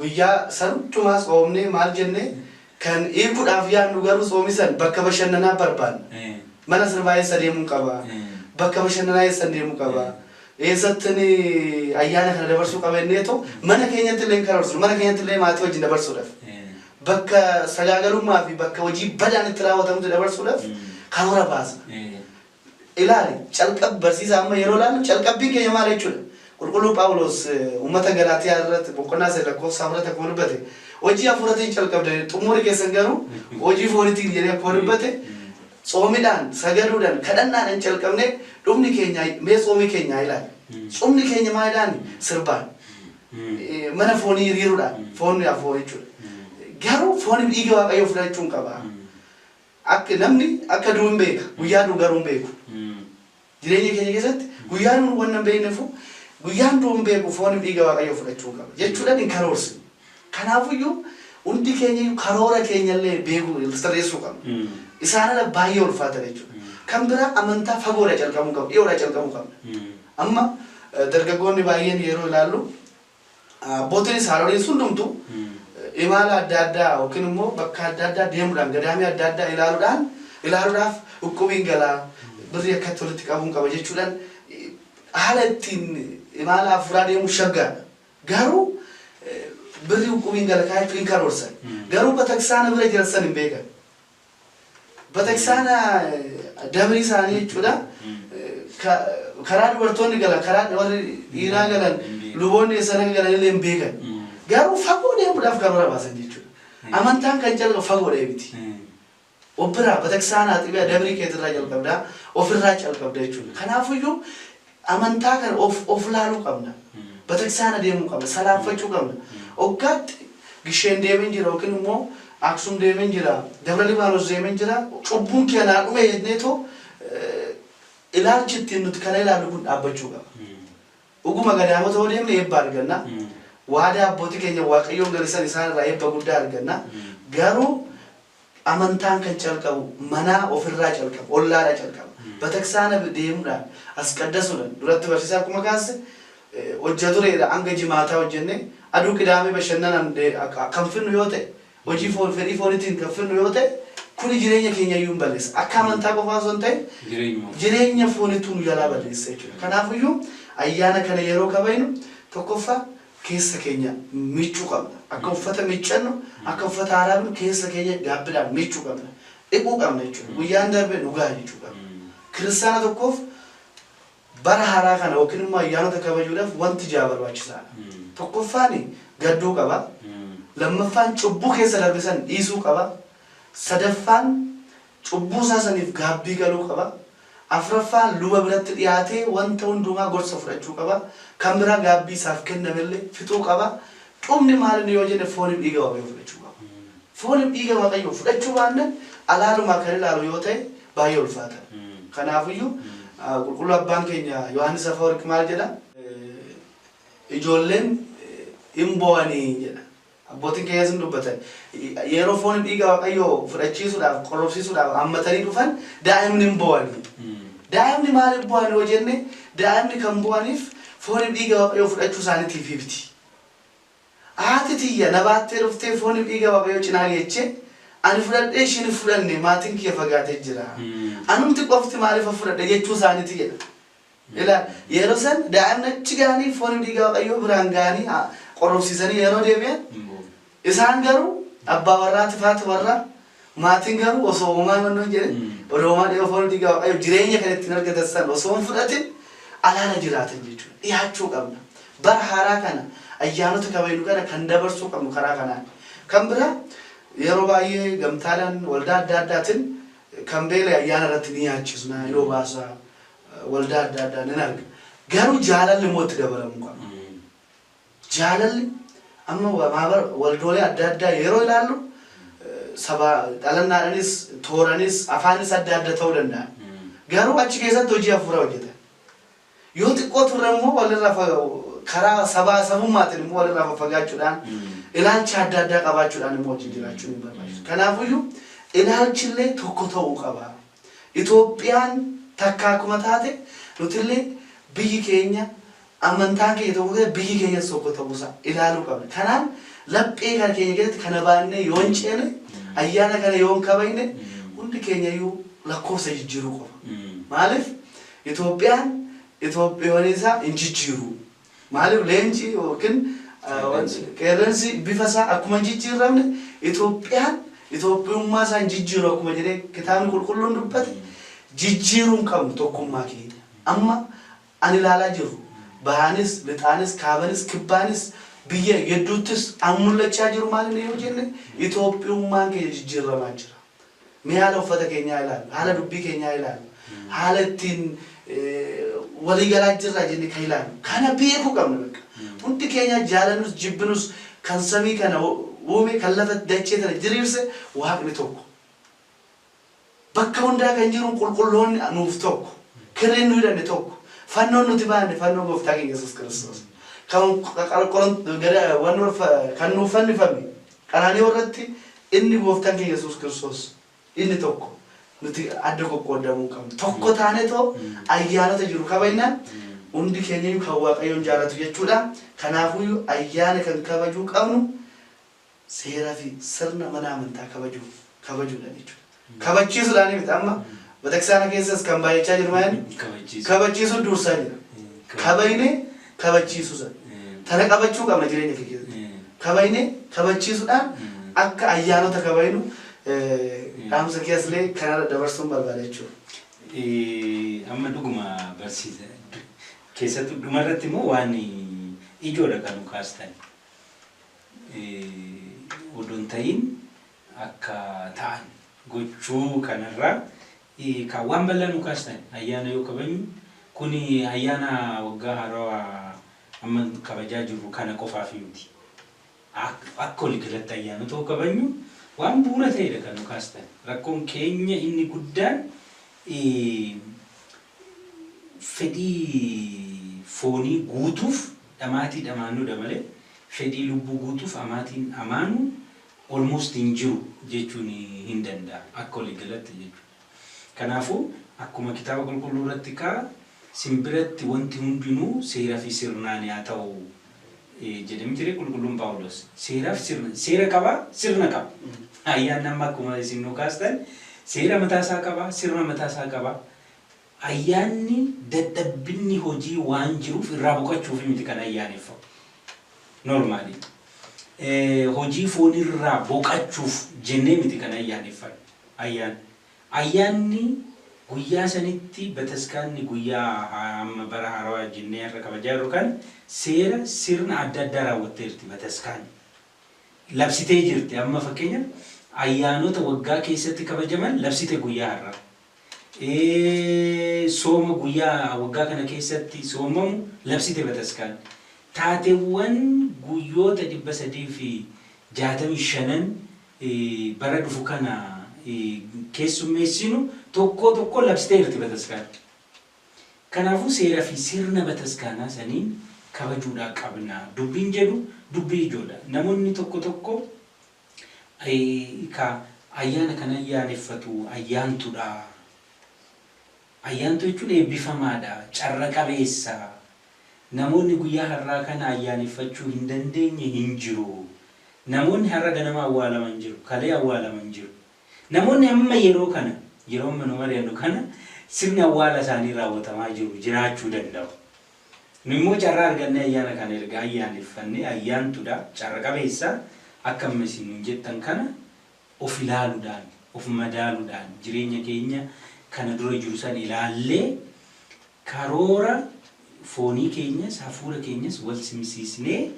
guyyaa san hundumaa tsoomnee maal jennee kan hiikuudhaaf yaadnu, garuu tsoomi san bakka bashannanaa barbaanna. Mana sirbaa eessa deemuu qaba? Bakka bashannanaa eessa deemuu qaba? Eessattin ayyaana kana dabarsuu qaba jenneetu mana keenyatti illee hin karoorsinu. Mana keenyatti illee maatii wajjin dabarsuudhaaf. Bakka sagaagalummaa fi bakka hojii badaan itti raawwatamutti dabarsuudhaaf karoora baasna. Ilaali, calqab barsiisaa, amma yeroo ilaallu calqabbiin keenya maal jechuudha? Qulqulluu Phaawulos uummata Galaatiyaa irratti boqonnaa 3 lakkoofsa 4 akkuma dubbate, hojii hafuuratiin calqabdanii xumuri keessan garuu hojii fooniitiin jedhee akkuma dubbate, tsoomiidhaan, sagaduudhaan, kadhannaadhaan calqabnee dhumni keenya, mee tsoomii keenya haa ilaali. Tsumni keenya maalidhaan? Sirbaan. Mana foonii hiriiruudhaan, foonni hafoo jechuudha. Garuu fooniif dhiiga Waaqayyoo fudhachuun qaba. Akka namni akka du'u hin beeka. Guyyaa du'u garuu hin beeku. Jireenya keenya keessatti guyyaa du'u wanna hin beeknefu, guyyaan du'u hin beeku, fooniif dhiiga Waaqayyoo fudhachuu qaba jechuudhaan hin karoorsinu. Kanaafuyyuu hundi keenya iyyuu karoora keenyallee beekuu sirreessuu qabna. Isaan ala baay'ee ulfaatan jechuudha. Kan biraa amantaa fagoodha calqabuu qabna, dhiyoodha calqabuu qabna. Amma dargaggoonni baay'een yeroo ilaallu, abbootiinis haadholiin hundumtu imala adda addaa yookiin immoo bakka adda addaa deemuudhaan, gadaamii adda addaa ilaaluudhaaf dhukkubiin galaa birrii akkatti walitti qabuun qaba jechuudhaan haala ittiin imala hafuuraa deemuu shaggaadha. Garuu birrii dhukkubiin gala kaayachuu hin karoorsan. Garuu bataksaana bira jiran san hin beekan. Bataksaana dabrii isaanii jechuudha. Karaa dubartoonni galan, karaa warri dhiiraa galan, luboonni eessa akka galan illee hin beekan. Garuu fagoo deemuudhaaf karoora baasan jechuudha. Amantaan kan calqabu fagoo deemiti. Of biraa bataksaanaa xibiyaa dabrii keetirraa jalqabdaa, ofirraa calqabda jechuudha. Kanaafuyyuu amantaa kana of laaluu qabna. Bataksaana deemuu qabna. Salaaffachuu qabna. Hoggaatti Gisheen deemeen jira yookiin immoo Aksum deemeen jira, Dabra Libaanos deemeen jira, cubbuun kee naa dhume jenneetoo ilaalchi ittiin nuti kana ilaallu kun dhaabbachuu qaba. Dhuguma gadaamota yoo deemne eebba arganna. Waadaa abbootii keenya Waaqayyoon galisan isaan irraa eebba guddaa arganna. Garuu amantaan kan calqabu manaa ofirraa calqaba, ollaadhaa calqaba. Bataksaana deemuudhaan, as qaddasuudhaan, duratti barsiisaa akkuma kaase hojja tureedha hanga jimaataa hojjenne aduu qidaamee bashannanaan kan finnu yoo ta'e, hojii foon fedhii foonitiin kan finnu yoo ta'e, kuni jireenya keenya iyyuu hin balleessa. Akka amantaa qofaa osoo hin ta'in jireenya foonitu nu jalaa balleessa jechuudha. Kanaafiyyuu ayyaana kana yeroo kabajnu tokkoffaa keessa keenya miiccuu qabna. Akka uffata miiccannu, akka uffata haaraa binu keessa keenya gaabbiidhaan miiccuu qabna. Dhiquu qabna jechuudha. Guyyaan darbe nu gaha jechuu qabna. Kiristaana tokkoof bara haaraa kana yookiin immoo ayyaanota kabajuudhaaf wanti ja'a barbaachisaadha. Tokkoffaan gadduu qaba. Lammaffaan cubbuu keessa darbe san dhiisuu qaba. Sadaffaan cubbuu isaa saniif gaabbii galuu qaba. Afraffaan luba biratti dhiyaatee wanta hundumaa gorsa fudhachuu qaba. Kan biraa gaabbii isaaf kennamellee fixuu qaba. Dhumni maal inni yoo jenne fooniif dhiiga Waaqayyoo fudhachuu qaba. Fooniif dhiiga Waaqayyoo fudhachuu baannaan alaalumaa kan ilaalu yoo ta'e baay'ee ulfaata. Kanaafiyyuu qulqulluu abbaan keenya Yohaannis Afawarqi maal jedha? Ijoolleen hin bo'anii jedha. Abbootiin keenyas hin dubbatan. Yeroo fooniif dhiiga Waaqayyoo fudhachiisuudhaaf, qorrobsiisuudhaaf hammatanii dhufan daa'imni hin bo'anii. Daa'imni maaliif bo'an yoo jenne, daa'imni kan bo'aniif fooniif dhiiga Waaqayyoo fudhachuu isaaniitiif miti. Haati tiyya na baattee dhuftee fooniif dhiiga Waaqayyoo cinaa geechee ani fudhadhee isheen hin fudhanne, maatiin kiyya fagaatee jira. Anumti qofti maaliif fudhadhe jechuu isaaniiti jedha. Ilaal, yeroo san daa'imni achi ga'anii fooniif dhiiga Waaqayyoo biraan ga'anii qorrobsiisanii yeroo deebi'an, isaan garuu abbaa warraati faati warraa maatiin garuu osoo uumaan wannoo hin jedhin, odoo uumaa dhiyoo fooniif dhiiga Waaqayyoo jireenya kan ittiin argatan san osoo hin fudhatin alaala jiraatan jechuudha. Dhiyaachuu qabna. Bara haaraa kana ayyaanota kabajnu kana kan dabarsuu qabnu karaa kanaan. Kan biraa yeroo baay'ee gamtaadhaan waldaa adda addaatiin kan beela'e ayyaana irratti ni nyaachisna, yoo baasa waldaa adda addaa nan arga. Garuu jaalalli immoo itti dabalamuu qaba. Jaalalli amma waldoolee adda addaa yeroo ilaallu saba dhalannaadhaanis tooranis afaanis adda adda ta'uu danda'a. Garuu achi keessatti hojii hafuuraa hojjetan. Yoo xiqqoo turre immoo walirraa karaa sabaa sabummaatiin immoo walirraa faffagaachuudhaan ilaalcha adda addaa qabaachuudhaan immoo wajjin jiraachuun hin barbaachisu. Kanaafiyyuu ilaalchillee tokko ta'uu qaba. Itoophiyaan takka akkuma taate nutillee biyyi keenya amantaan keenya tokko ta'e biyyi keenyas tokko ta'uusaa ilaaluu qabna. Kanaan laphee kana keenya keessatti kana baannee yoo hin ceene, ayyaana kana yoo hin kabajne, hundi keenya iyyuu lakkoofsa jijjiiruu qofa. Maaliif Itoophiyaan Itoophiyoon isaa hin jijjiiru. Maaliif leenci yookiin qeerransi bifa isaa akkuma hin jijjiiramne, Itoophiyaan Itoophiyummaa isaa hin jijjiiru akkuma jedhee kitaabni qulqulluun dubbate, jijjiiruu hin qabnu tokkummaa keenya. Amma ani ilaalaa jiru bahaanis, lixaanis, kaabanis, kibbaanis, biyya hedduuttis an mul'achaa jiru maal inni yoo jenne, Itoophiyummaan keenya jijjiiramaa jira. Mee haala uffata keenyaa ilaalu, haala dubbii keenyaa ilaalu, haala ittiin walii galaa jirraa jennee kan ilaalu. Kana beekuu qabna bakka. Hundi keenya jaalannus jibbinus kan samii kana uume, kan lafa dachee tana diriirse Waaqni tokko. Bakka hundaa kan jiru qulqulloonni nuuf tokko. Kirriin nu hidhanne tokko. Fannoon nuti baanne fannoo gooftaa keenya Yesuus Kiristoos. Kan nuuf fannifame Qaraani'oo irratti inni gooftaan keenya Yesuus Kiristoos inni tokko, nuti adda qoqqoodamuu hin qabnu. Tokko taanee too ayyaanota jiru kabajnaan hundi keenyayyuu kan Waaqayyoon jaalatu jechuudha. Kanaafuyyuu ayyaana kan kabajuu qabnu seeraa fi sirna mana amantaa kabajuuf kabajuudhaan jechuudha. Kabachiisuudhaan miti, amma bataskaana keessas kan baay'achaa jiru maal? Kabachiisu. Kabachiisuu dursaa jira. Kabajnee kabachiisuu sana. Tana qabachuu qabna jireenya keenya keessatti. Kabajnee kabachiisuudhaan akka ayyaanota kabajnu dhaamsa keessallee kanarra dabarsuun barbaada jechuudha. Amma dhuguma barsiisa keessattuu dhumarratti immoo waan ijoodha kan nu kaastan. Odoo hin ta'in akka ta'an gochuu kanarraa kan waan bal'aa nu kaastan, ayyaana yoo kabajnu kuni ayyaana waggaa haarawaa. amma kabajaa jirru kana qofaaf miti. Akka waliigalatti ayyaanota yoo kabajnu waan bu'uura ta'edha kan nu kaastan. Rakkoon keenya inni guddaan fedhii foonii guutuuf dhamaatii dhamaannuudha malee fedhii lubbuu guutuuf amaatiin amaanu almost hin jiru jechuun hin danda'amu akka waliigalatti jechuudha. Kanaafuu akkuma kitaaba qulqulluu irratti kaa simbiratti wanti hundinuu seera fi sirnaan haa ta'u jedhe miti qulqulluun Paawulos. Seeraaf sirna, seera qaba, sirna qaba. Ayyaanni amma akkuma isin nu kaastan seera mataasaa qaba, sirna mataasaa qaba. Ayyaanni dadhabbinni hojii waan jiruuf irraa boqochuuf miti kan ayyaaneffamu. Normally. Hojii foonirraa boqachuuf jennee miti kan ayyaaneffannu. Ayyaanni. Ayyaanni guyyaa sanitti bataskaanni guyyaa amma bara haarawaa jennee har'a kabajaa jirru kan seera sirna adda addaa raawwatteerti bataskaanni. Labsitee jirti. Amma fakkeenyaaf ayyaanota waggaa keessatti kabajaman labsite guyyaa har'aa. Sooma guyyaa waggaa kana keessatti soomamu labsite bataskaan. Taateewwan guyyoota 365 bara dhufu kana keessummeessinu tokko tokko labsiteerti bataskaan. Kanaafuu seera fi sirna bataskaanaa saniin kabajuudhaa qabna. Dubbiin jedhu dubbii ijoodha. Namoonni tokko tokko ka ayyaana kana ayyaaneffatu ayyaantudha. Ayyaantuu jechuun eebbifamaadha, carra qabeessa. Namoonni guyyaa har'aa kana ayyaaneffachuu hin dandeenye hin jiru. Namoonni har'a ganama awwaalaman jiru, kalee awwaalaman jiru. Namoonni amma yeroo kana, yeroo amma nu mari'annu kana sirni awwaala isaanii raawwatamaa jiru jiraachuu danda'u. Nu immoo carraa argannee ayyaana kana erga ayyaaneffannee ayyaantudha, carra qabeessa akka amma isin nuun jettan kana of ilaaluudhaan, of madaaluudhaan jireenya keenya kana dura jiru san ilaallee karoora foonii keenyas hafuura keenyas wal simsiisnee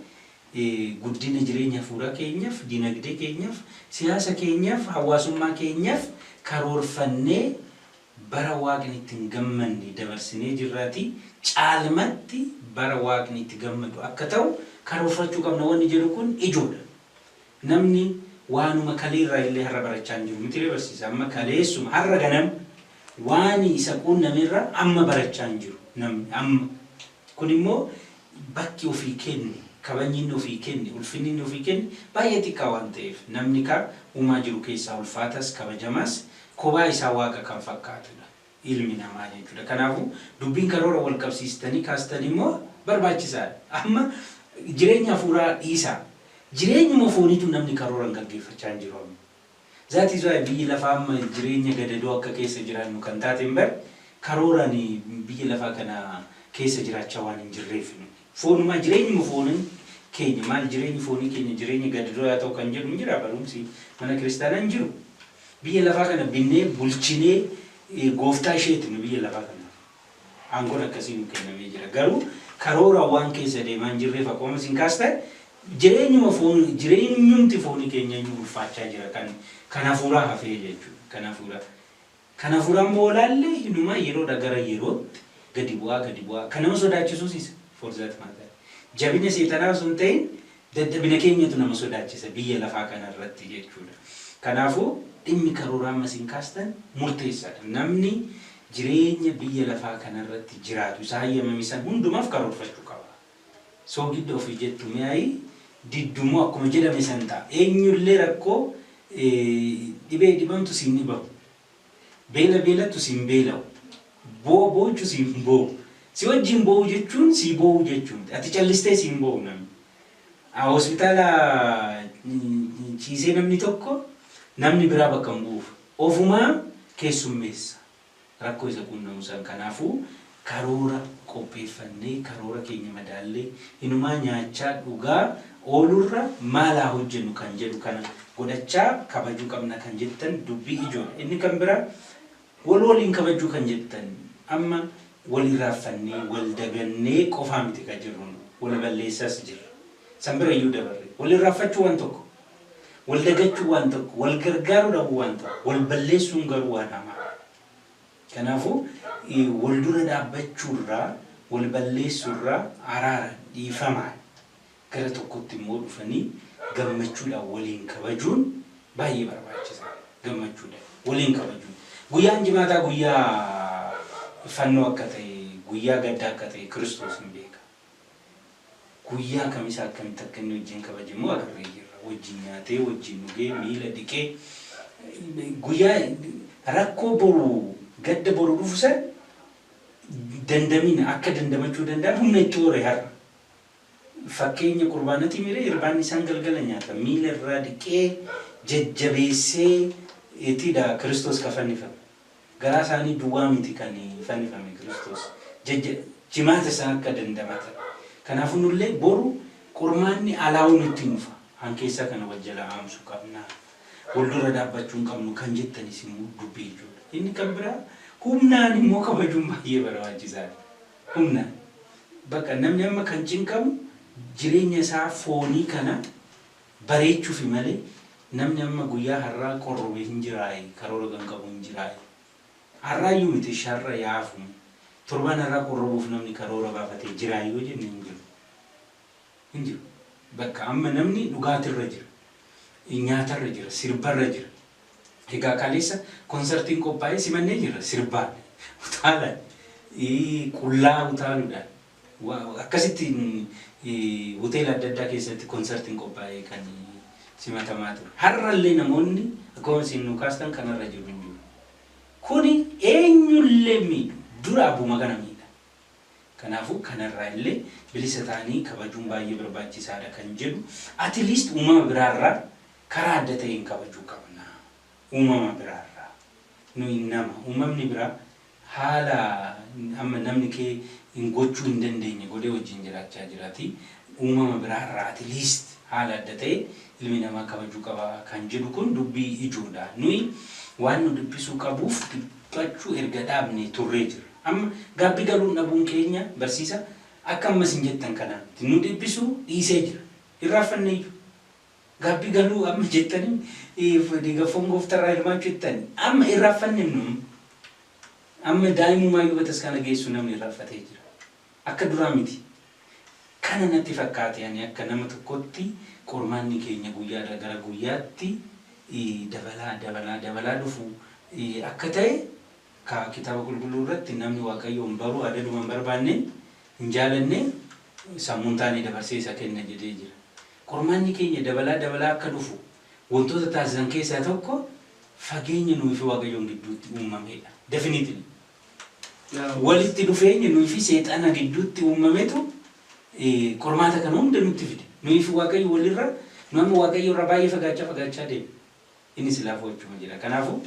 guddina jireenya hafuuraa keenyaaf, dinagdee keenyaaf, siyaasa keenyaaf, hawaasummaa keenyaaf karoorfannee bara waaqni itti hin gammanne dabarsinee jirraatii caalmatti bara waaqni itti gammadu akka ta'u karoorfachuu qabna wanni jedhu kun ijoodha. Namni waanuma kaleerraa illee har'a barachaa hin jiru miti barsiisa. Amma kaleessuma har'a ganam waan isa quunnamerra amma barachaa hin jiru namni amma. Kun immoo bakki ofii kenne, kabajni inni ofii kenne, ulfinni inni ofii kenne baay'ee xiqqaa waan ta'eef namni ka uumaa jiru keessaa ulfaatas kabajamaas kophaa isaa waaqa kan fakkaatudha ilmi namaa jechuudha. Kanaafuu dubbiin karoora wal qabsiistanii kaastan immoo barbaachisaadha. Amma jireenya hafuuraa dhiisaa. Jireenyuma fooniitu namni karoora hin gaggeeffachaa hin jiru amma. That is why biyyi lafaa amma jireenya gadadoo akka keessa jiraannu kan taateen bar karooraan biyya lafaa kana keessa jiraachaa waan hin jirreef. Foonumaa jireenyuma foonii keenya maal jireenyi foonii keenya jireenya gadadoo haa ta'u kan jedhu hin jira, barumsi mana kiristaanaa hin jiru. Biyya lafaa kana binnee bulchinee gooftaa isheeti nu biyya lafaa kana. Aangoon akkasii nu kennamee jira. Garuu karoora waan keessa deemaa hin jirreef akkuma isin kaastan jireenyuma foon jireenyumti foonii keenya iyyuu ulfaachaa jira kan hafuuraa hafee jechuudha. Kan hafuuraa. Kan hafuuraa immoo olaallee hinumaa yeroodha gara yerootti gadi bu'aa gadi bu'aa kan nama sodaachisuus isa for that matter. Jabina seexanaa osoo hin ta'in dadhabina keenyatu nama sodaachisa biyya lafaa kana irratti jechuudha. Kanaafuu dhimmi karooraa amma isin kaastan murteessaadha. Namni jireenya biyya lafaa kanarratti jiraatu isa hayyamame san hundumaaf karoorfachuu qaba. Soogidda ofii jettu mi'aayi diddumoo akkuma jedhame san ta'a. Eenyullee rakkoo dhibee dhibamtu siin dhibamu. Beela beelattu siin beela'u. Boo'a boochu siin boo'u. Si wajjin boo'u jechuun sii boo'u jechuun. Ati callistee siin boo'u namni. Hospitaala ciisee namni tokko namni biraa bakka hin bu'uuf. Ofumaa keessummeessa. Rakkoo isa quunnamu san. Kanaafuu karoora qopheeffannee karoora keenya madaallee hinumaa nyaachaa dhugaa oolurra maal haa hojjennu kan jedhu kana godhachaa kabajuu qabna kan jettan dubbii ijoodha. Inni kan biraa wal waliin kabajuu kan jettan amma wal irraanfannee wal dagannee qofaa miti kan jirru, wal balleessaas jirra. San bira iyyuu dabarre. Wal irraanfachuu waan tokko, wal dagachuu waan tokko, wal gargaaruu dhabuu waan tokko, wal balleessuun garuu waan hamaa. Kanaafuu wal dura dhaabbachuurraa Wal balleessuurraa araara dhiifamaan gara tokkotti immoo dhufanii gammachuudhaan waliin kabajuun baay'ee barbaachisaadha. Gammachuudhaan waliin kabajuun. Guyyaan jimaataa guyyaa fannoo akka ta'e, guyyaa gaddaa akka ta'e Kiristoos hin beeka. Guyyaa kamisaa akkamitti akka inni wajjin kabaje immoo agarree jirra. Wajjin nyaatee, wajjin dhugee, miila dhiqee guyyaa rakkoo boru gadda boru dhufu san dandamina akka dandamachuu danda'an humna itti hore har'a. Fakkeenya qurbaanati mire irbaanni isaan galgala nyaata miila irraa dhiqee jajjabeessee itidha Kiristoos ka fannifame. Garaa isaanii duwwaa miti kan fannifame Kiristoos. Jimaata isaa akka dandamatan. Kanaafuu nullee boru qormaanni alaa'uu nutti dhufa. Han keessaa kana wal jalaa haamsuu qabna. Wal dura dhaabbachuu hin qabnu kan jettanis immoo dubbii ijoodha. Inni kan biraa humnaan immoo kabajuun baay'ee barbaachisaadha. Humnaan. Bakka namni amma kan cinqamu jireenya isaa foonii kana bareechuufi malee namni amma guyyaa har'aa qorrobe hin jiraayi, karoora kan qabu hin jiraayi. Har'aayyuu miti sharra yaafu. Torbaan har'aa qorrobuuf namni karoora baafatee jiraayi yoo jenne hin jiru. Hin jiru. Bakka amma namni dhugaatirra jira. Nyaatarra jira, sirbarra jira. Egaa kaleessa konsartiin qophaa'ee simannee jirra sirbaan, utaalaan, qullaa utaaluudhaan. Akkasitti hoteela adda addaa keessatti konsartiin qophaa'ee kan simatamaa ture. Har'allee namoonni akkuma isin nu kaastan kanarra jiru hin jiru. Kuni eenyullee miidhu dura abbuma kana miidha. Kanaafuu kanarraa illee bilisa ta'anii kabajuun baay'ee barbaachisaadha kan jedhu at least uumama biraarraa karaa adda ta'een kabajuu qabna. Uumama biraarraa. Nuyi nama. Uumamni biraa haala amma namni kee hin gochuu hin dandeenye godhee wajjin jiraachaa jiraati. Uumama biraarraa at least haala adda ta'e ilmi namaa kabajuu qaba kan jedhu kun dubbii ijoodha. Nuyi waan nu dhiphisuu qabuuf dhiphachuu erga dhaabne turree jira. Amma gaabbii galuun dhabuun keenya barsiisa akka ammas hin jettan kanaa miti. Nu dhiphisuu dhiisee jira. Irraanfanneeyyuu. Gaabbii galuu amma jettanii foon gooftarraa hirmaachuu jettanii amma irraanfanne nu amma daa'imumaayyuu bataskaana geessu namni irraanfatee jira. Akka duraa miti. Kana natti fakkaate ani akka nama tokkotti qormaanni keenya guyyaadhaa gara guyyaatti dabalaa dabalaa dabalaa dhufu akka ta'e ka kitaaba qulqulluu irratti namni Waaqayyoon baruu adaduma hin barbaanne hin jaalanne sammuun taane dabarsee isa kenna jedhee jira. Qormaanni keenya dabalaa dabalaa akka dhufu wantoota taasisan keessaa tokko fageenya nuyi fi Waaqayyoon gidduutti uumamedha. Definitely. Walitti dhufeenya nuyi fi seexana gidduutti uumametu qormaata kana hunda nutti fide. Nuyi fi Waaqayyo walirra nu amma Waaqayyo irraa baay'ee fagaachaa fagaachaa deema. Inni silaa fo'achuma jira. Kanaafuu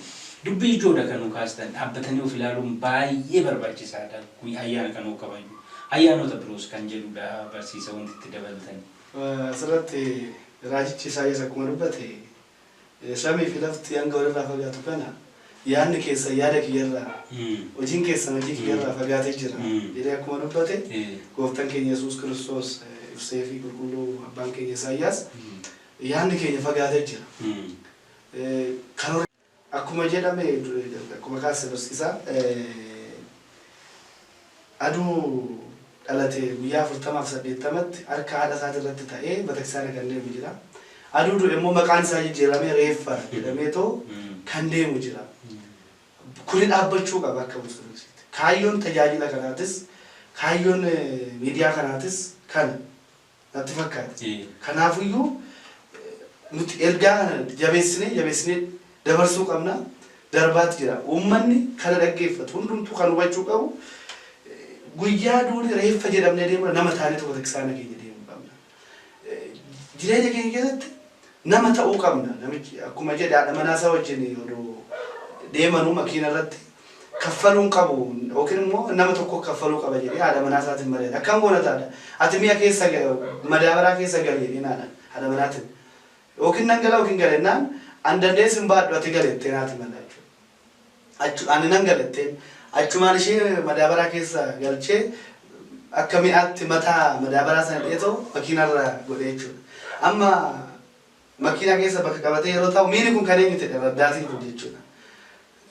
dubbii ijoodha kan nu kaastan dhaabbatanii of ilaaluun baay'ee barbaachisaadha. Ayyaana kan kabaju. Ayyaanota biroos kan jedhudha barsiisa wanti itti dabaltan. Asirratti raajichi Isaayyaas akkuma dubbate samii fi lafti hanga walirraa fagaatu kana yaadni keessan yaada kiyyarraa hojiin keessan hojii kiyyarraa fagaatee jira jedhee akkuma dubbate gooftaan keenya Yesuus Kiristoos ibsee fi qulqulluu abbaan keenya Isaayyaas yaadni keenya fagaatee jira. Karoora akkuma jedhame akkuma kaase barsiisaa aduu dhalate guyyaa 40 fi 80tti harka haadha isaati irratti ta'ee bataskaana kan deemu jira. Aduu du'e immoo maqaan isaa jijjiiramee reeffa jedhameetoo kan deemu jira. Kuni dhaabbachuu qaba akka Ortodoksiitti. Kaayyoon tajaajila kanaatis kaayyoon miidiyaa kanaatis kana natti fakkaata. Kanaafiyyuu nuti ergaa kana jabeessinee jabeessinee dabarsuu qabna. Darbaatti jira. Uummanni kana dhaggeeffatu hundumtuu kan hubachuu qabu guyyaa duuni reeffa jedhamnee deemna nama taanee tokko bataskaana keenya deemuu qabna. Jireenya keenya keessatti nama ta'uu qabna. Namichi akkuma jedhe haadha manaa isaa wajjin odoo deemanuu makiina irratti kaffaluun qabu yookiin immoo nama tokko kaffaluu qaba jedhee haadha manaa isaatiin mari'ate. Akkam goona taadha? Ati mi'a keessa madaabaraa keessa gali jedheen haadha manaatiin. Yookiin nan gala yookiin gala jennaan an dandeessi hin baadhu ati gale jetteen haati manaa jechuudha. Ani nan gala jetteen achumaan ishee madaabaraa keessa galchee akka mi'aatti mataa madaabaraa sana dheetoo makiinarra godhe jechuudha. Amma makiinaa keessa bakka qabatee yeroo taa'u miini kun kan eenyu ta'e raddaatiin kun jechuudha.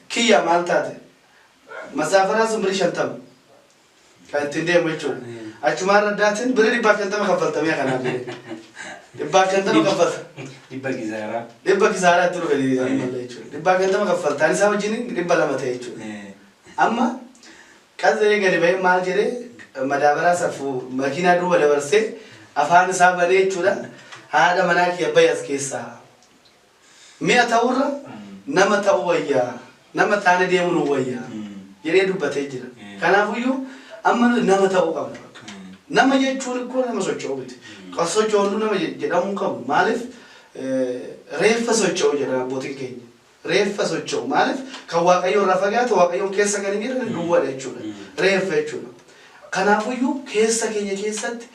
Kiyya maal taate? Masaafaraa sun birii 50. Kan ittiin deemu jechuudha. Achumaan raddaatiin birrii 150 kaffaltamee kanaaf jedhee. 150 kaffalta. Dhibba kisaaraa. Dhibba kisaaraa itti dhufe ammallee jechuudha. 150 kaffalta. Ani isaa wajjin 200 ta'e jechuudha. Amma qazee gadi bahee maal jedhee madaabaraa safuu makiinaa duuba dabarsee afaan isaa banee jechuudha. Haadha manaa kiyya bahi as keessaa. Mi'a ta'urra nama ta'uu wayyaa. Nama taane deemuu nu wayyaa. Jedhee dubbatee jira. Kanaafuyyuu amma nuti nama ta'uu qabna. Nama jechuun ikkoo nama socho'u miti. Kan socho'u hunduu nama jedhamuu hin qabu. Maaliif reeffa socho'u jedhan abbootiin keenya. Reeffa socho'u. Maaliif kan Waaqayyoon irraa fagaate Waaqayyoon keessa kan hin jirre duwwaadha jechuudha. Reeffa jechuudha. Kanaafuyyuu keessa keenya keessatti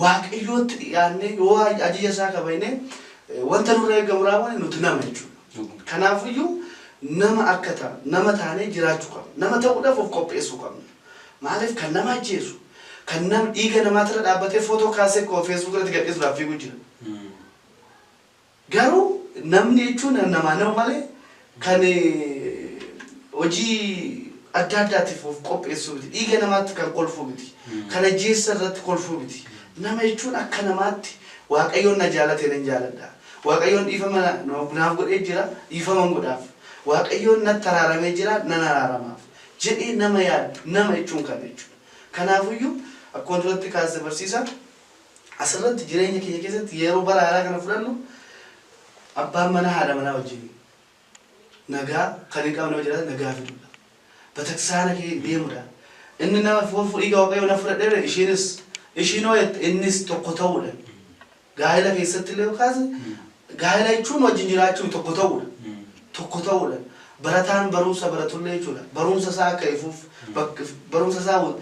Waaqayyootti dhiyaannee yoo ajaja isaa kabajnee wanta nurra eegamu raawwanne nuti nama jechuudha. Kanaafuyyuu nama akka nama taanee jiraachuu qabna. Nama ta'uudhaaf of qopheessuu qabna. Maaliif kan nama ajjeesu, kan nam dhiiga namaatirra dhaabbatee footoo kaasee koo Facebook irratti gadhiisuudhaaf fiigu jira. Garuu namni jechuun namaa nama malee kan hojii adda addaatiif of qopheessuu miti. Dhiiga namaatti kan kolfuu miti. Kan ajjeessa irratti kolfuu miti. Nama jechuun akka namaatti Waaqayyoon na jaalate nan jaaladha. Waaqayyoon dhiifama naaf godhee jira dhiifaman godhaaf. Waaqayyoon natti araaramee jira nan araaramaaf. Jedhee nama yaadu nama jechuun kana jechuudha. Kanaafuyyuu akkuma duratti kaase barsiisa asirratti jireenya keenya keessatti yeroo bara haaraa kana fudhannu abbaan manaa haadha manaa wajjin nagaa kan hin qabne yoo jiraate nagaa fiduudha. Bataksaana kee deemuudha. Inni nama dhiiga Waaqayyoo na fudhadheera isheenis ishiin hoo jette innis tokko ta'uudha. Gaa'ela keessatti illee yoo kaase gaa'ela jechuun wajjin jiraachuu tokko ta'uudha. Tokko ta'uudha. Barataan barumsa baratullee jechuudha. Barumsa isaa akka ifuuf barumsa isaa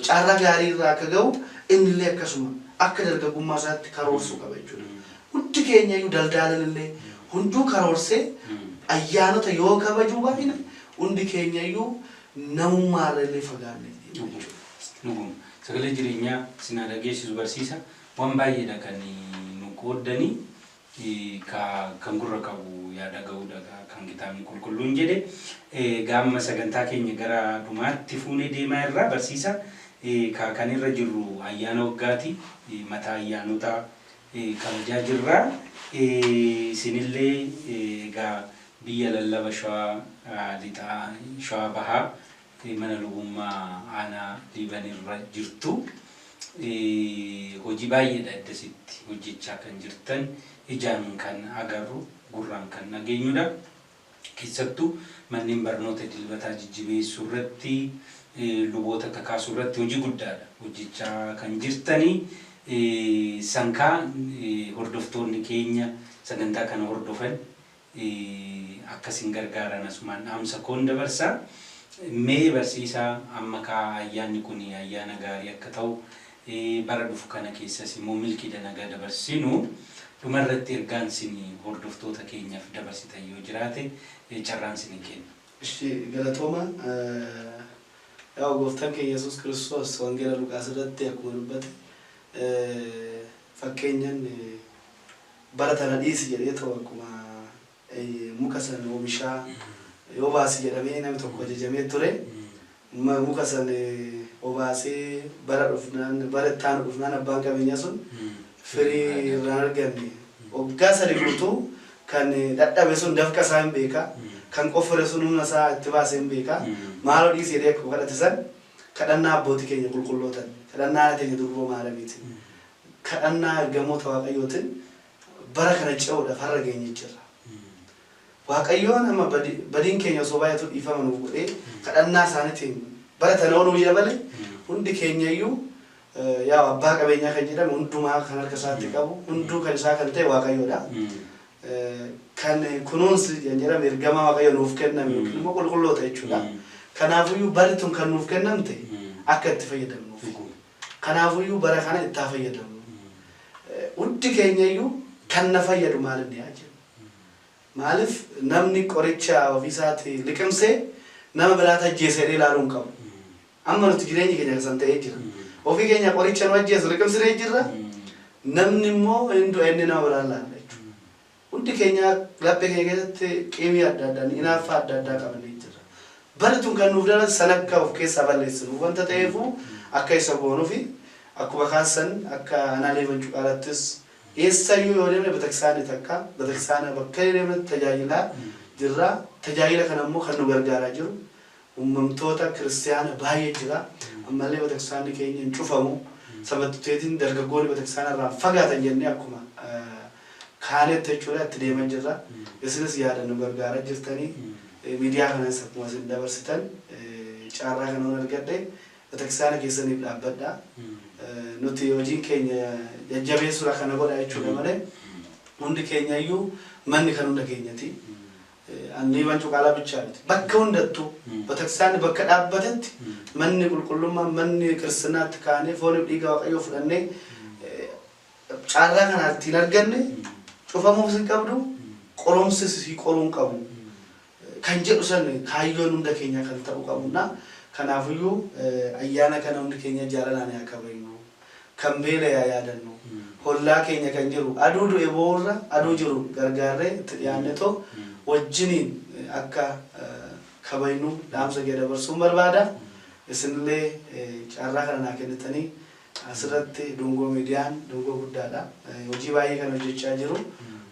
carraa gaarii irraa akka ga'u innillee akkasuma akka dargaggummaa isaatti karoorsuu qaba jechuudha. Hundi keenya iyyuu daldaalanillee hunduu karoorsee ayyaanota yoo kabajuu baay'ine hundi keenya iyyuu namummaarra illee fagaannee deemna jechuudha. Dhuguma. Sagalee jireenyaa sinaa dhageessisu barsiisa. Waan baay'eedha kan nu qooddanii kan gurra qabu yaa dhaga'uudha kan kitaabni qulqulluun jedhe. Gaamma sagantaa keenya gara dhumaatti fuunee deemaa irraa barsiisa. Kan irra jirru ayyaana waggaati. Mataa ayyaanota kabajaa jirra. Isinillee egaa biyya lallaba Shawaa lixaa Shawaa bahaa mana lubummaa aanaa Liiban irra jirtu. Hojii baay'eedha iddasitti hojjechaa kan jirtan ijaan kan agarru gurraan kan dhageenyudha. Keessattuu manneen barnoota dilbataa jajjabeessuu irratti luboota kakaasuu irratti hojii guddaadha hojjechaa kan jirtanii. Sankaa hordoftoonni keenya sagantaa kana hordofan akkasin gargaaran asumaan dhaamsa koon dabarsa. Mee barsiisaa amma kaa ayyaanni kun ayyaana gaarii akka ta'u bara dhufu kana keessas immoo milkiidha nagaa dabarsinu dhumarratti ergaan sin hordoftoota keenyaaf dabarsitan yoo jiraate carraan sin kenna. Ishi galatooma. Yaa gooftaan keenya Yesuus Kiristoos wangeela Luqaas irratti akkuma dubbate fakkeenyan bara tana dhiisi jedhee ta'u akkuma muka san oomishaa yoo baasi jedhamee namni tokko ajajamee ture muka san obaasee bara dhufnaan bara itti aanu dhufnaan abbaan qabeenyaa sun firii irraan arganne waggaa sadi guutuu kan dadhabe sun dafqa isaa hin beeka kan qoffore sun humna isaa itti baasee hin beeka maaloo dhiisi jedhee akkuma kadhate san kadhannaa abbootii keenya qulqullootan kadhannaa haadha teenya durboo Maaramiitiin kadhannaa ergamoota Waaqayyootiin bara kana ce'uudhaaf har'a geenye jirra. Waaqayyoon amma badiin keenya osoo baay'atu dhiifama nuuf godhee kadhannaa isaaniitiin bara tana nuu jabale hundi keenya iyyuu yaa abbaa qabeenyaa kan jedhamu hundumaa kan harka isaatti qabu hunduu kan isaa kan ta'e Waaqayyoodha. Kan kunuunsi kan jedhame ergamaa Waaqayyo nuuf kenname yookiin immoo qulqulloota jechuudha. Kanaafuyyuu barri tun kan nuuf kennamte akka itti fayyadamnuuf. Kanaafuyyuu bara kana itti haa fayyadamnu. Hundi keenya iyyuu kan na fayyadu maal inni haa jennu. Maaliif namni qoricha ofiisaatti liqimsee nama biraatti ajjeese jedhee ilaaluu hin qabu. Amma nuti jireenyi keenya kasan ta'ee jira. Ofii keenya qoricha nu ajjeesu liqimsinee jirra. Namni immoo hin du'a inni nama biraan laalla jechuudha. Hundi keenya laphee keenya keessatti qiimii adda addaa, hinaaffaa adda addaa qabannee jirra. Barri tun kan nuuf dalan san akka of keessaa balleessinuuf wanta ta'eefu akka isa goonuufi akkuma kaasan akka aanaa Leeban Cuqaalattis eessayyuu yoo deemne bataksaanni takka bataksaana bakka deemnetti tajaajilaa jirra. Tajaajila kana immoo kan nu gargaaraa jiru uumamtoota kiristiyaana baay'ee jira. Ammallee bataksaanni keenya hin cufamu. Sabatteetiin dargaggoonni bataksaana irraa fagaatan jennee akkuma kaanetti jechuudha itti deemaa jirra. Isinis yaada nu gargaaraa jirtanii miidiyaa kanas akkuma isin dabarsitan carraa kana waan argadhe bataksaana keessaniif dhaabbadha. Nuti hojiin keenya jajjabeessuudha kana godha jechuudha malee hundi keenya iyyuu manni kan hunda keenyati. Ani Liiban Cuqaalaa bichaa miti. Bakka hundattuu bataksaanni bakka dhaabbatetti manni qulqullummaa manni kiristinaatti kaanee fooniif dhiiga Waaqayyoo fudhannee carraa kana ittiin arganne cufamuuf hin qabdu, qoromsis si qoruu hin qabu. Kan jedhu san kaayyoon hunda keenya kan ta'u qabuna. Kanaafiyyuu ayyaana kana hundi keenya jaalalaan haa kabajnu. Kan beela yaa yaadannu. Hollaa keenya kan jiru aduu du'e boo'urra aduu jiru gargaarree itti dhiyaannetoo wajjiniin akka kabajnu dhaamsa kee dabarsuun barbaada. Isinillee carraa kana naa kennitanii asirratti Dungoo Miidiyaan dungoo guddaadha. Hojii baay'ee kan hojjechaa jiru.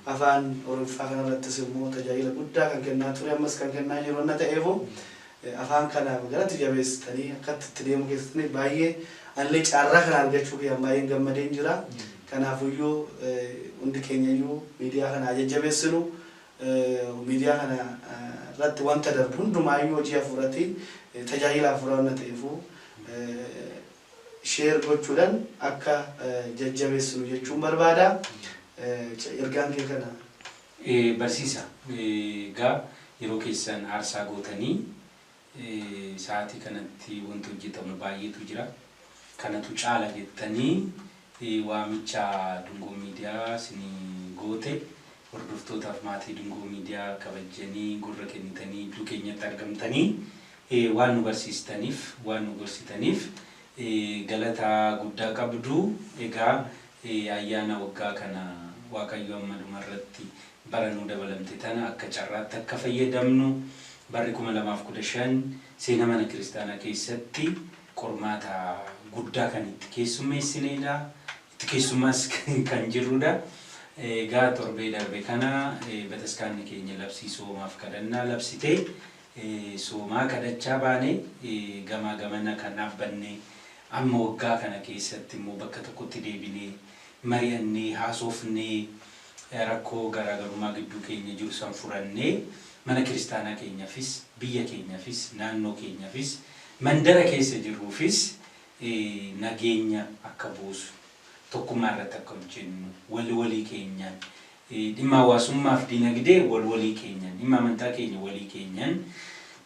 Afaan Oromiffaa kanarrattis immoo tajaajila guddaa kan kennaa ture ammas kan kennaa jiru wanna ta'eefu afaan kana galatti jabeessitanii akkatti itti deemuu keessatti baay'ee anillee carraa kana argachuu kiyyaan baay'een gammadeen jira. Kanaafuyyuu hundi keenyayyuu miidiyaa kana jajjabeessinu. Miidiyaa kana irratti wanta darbu hundumaayyuu hojii hafuurati tajaajila hafuuraa wanna ta'eefu share gochuudhaan akka jajjabeessinu jechuun barbaada. Ergaan kee kana. Barsiisa egaa yeroo keessan aarsaa gootanii sa'aatii kanatti wanti hojjetamu baay'eetu jira. Kanatu caala jettanii waamicha Dungoo Miidiyaa isinii goote hordoftootaaf maatii Dungoo Miidiyaa kabajjanii gurra kennitanii iddoo keenyatti argamtanii waan nu barsiistaniif waan nu gorsitaniif galata guddaa qabdu. Egaa ayyaana waggaa kana Waaqayyo amma dhumarratti bara nu dabalamte tana akka carraatti akka fayyadamnu barri 2015 seenaa mana kiristaanaa keessatti qormaata guddaa kan itti keessummeessinedha. Itti keessummaas kan jirrudha. Egaa torbee darbe kana bataskaanni keenya labsii soomaaf kadhannaa labsitee soomaa kadhachaa baane gamaa gamana kan dhaabbanne amma waggaa kana keessatti immoo bakka tokkotti deebinee mari'annee haasofnee rakkoo garaagarummaa gidduu keenya jiru san furannee mana kiristaanaa keenyaafis biyya keenyaafis naannoo keenyaafis mandara keessa jirruufis nageenya akka buusu tokkummaa irratti akka hojjennu wal walii keenyaan dhimma hawaasummaaf dinagdee wal walii keenyaan dhimma amantaa keenya walii keenyaan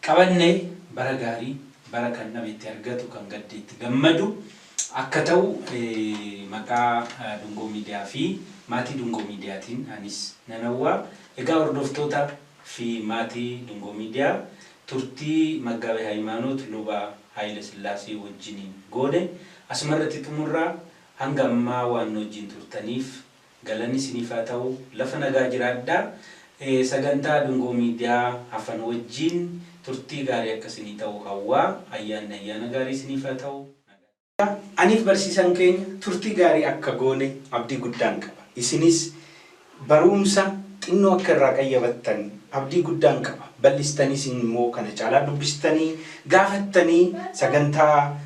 qabannee bara gaarii bara kan dhabe itti argatu kan gadde itti gammadu akka ta'u maqaa Dungoo Miidiyaa fi maatii Dungoo Miidiyaatiin anis nan hawwa. Egaa hordoftoota fi maatii Dungoo Miidiyaa turtii Maggaabe Hayimaanoot Luba Haayile Sillaasee wajjiniin goone asumarratti xumurraa hanga ammaa waan nu wajjin turtaniif galanni isiniif haa ta'u. Lafa nagaa jiraadhaa. Sagantaa Dungoo Miidiyaa hafan wajjin turtii gaarii akka isinii ta'u hawwaa. Ayyaanni ayyaana gaarii isiniif haa ta'u. Aniif barsiisan keenya turtii gaarii akka goone abdii guddaan qaba. Isinis barumsa xinnoo akka irraa qayyabattan abdii guddaan qaba. Bal'istanis immoo kana caalaa dubbistanii gaafattanii sagantaa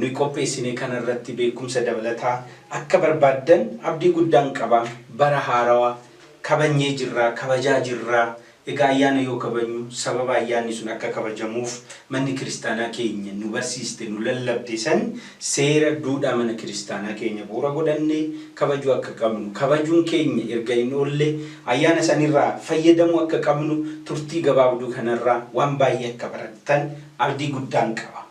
nuyi qopheessine kanarratti beekumsa dabalataa akka barbaaddan abdii guddaan qaba. Bara haarawaa kabajnee jirra, kabajaa jirra. Egaa ayyaana yoo kabajnu sababa ayyaanni sun akka kabajamuuf manni kiristaanaa keenya nu barsiiste nu lallabde san seera duudhaa mana kiristaanaa keenya bu'uura godhanne kabajuu akka qabnu kabajuun keenya erga hin oolle ayyaana sanirraa fayyadamuu akka qabnu turtii gabaabduu kanarraa waan baay'ee akka barattan abdii guddaan qaba.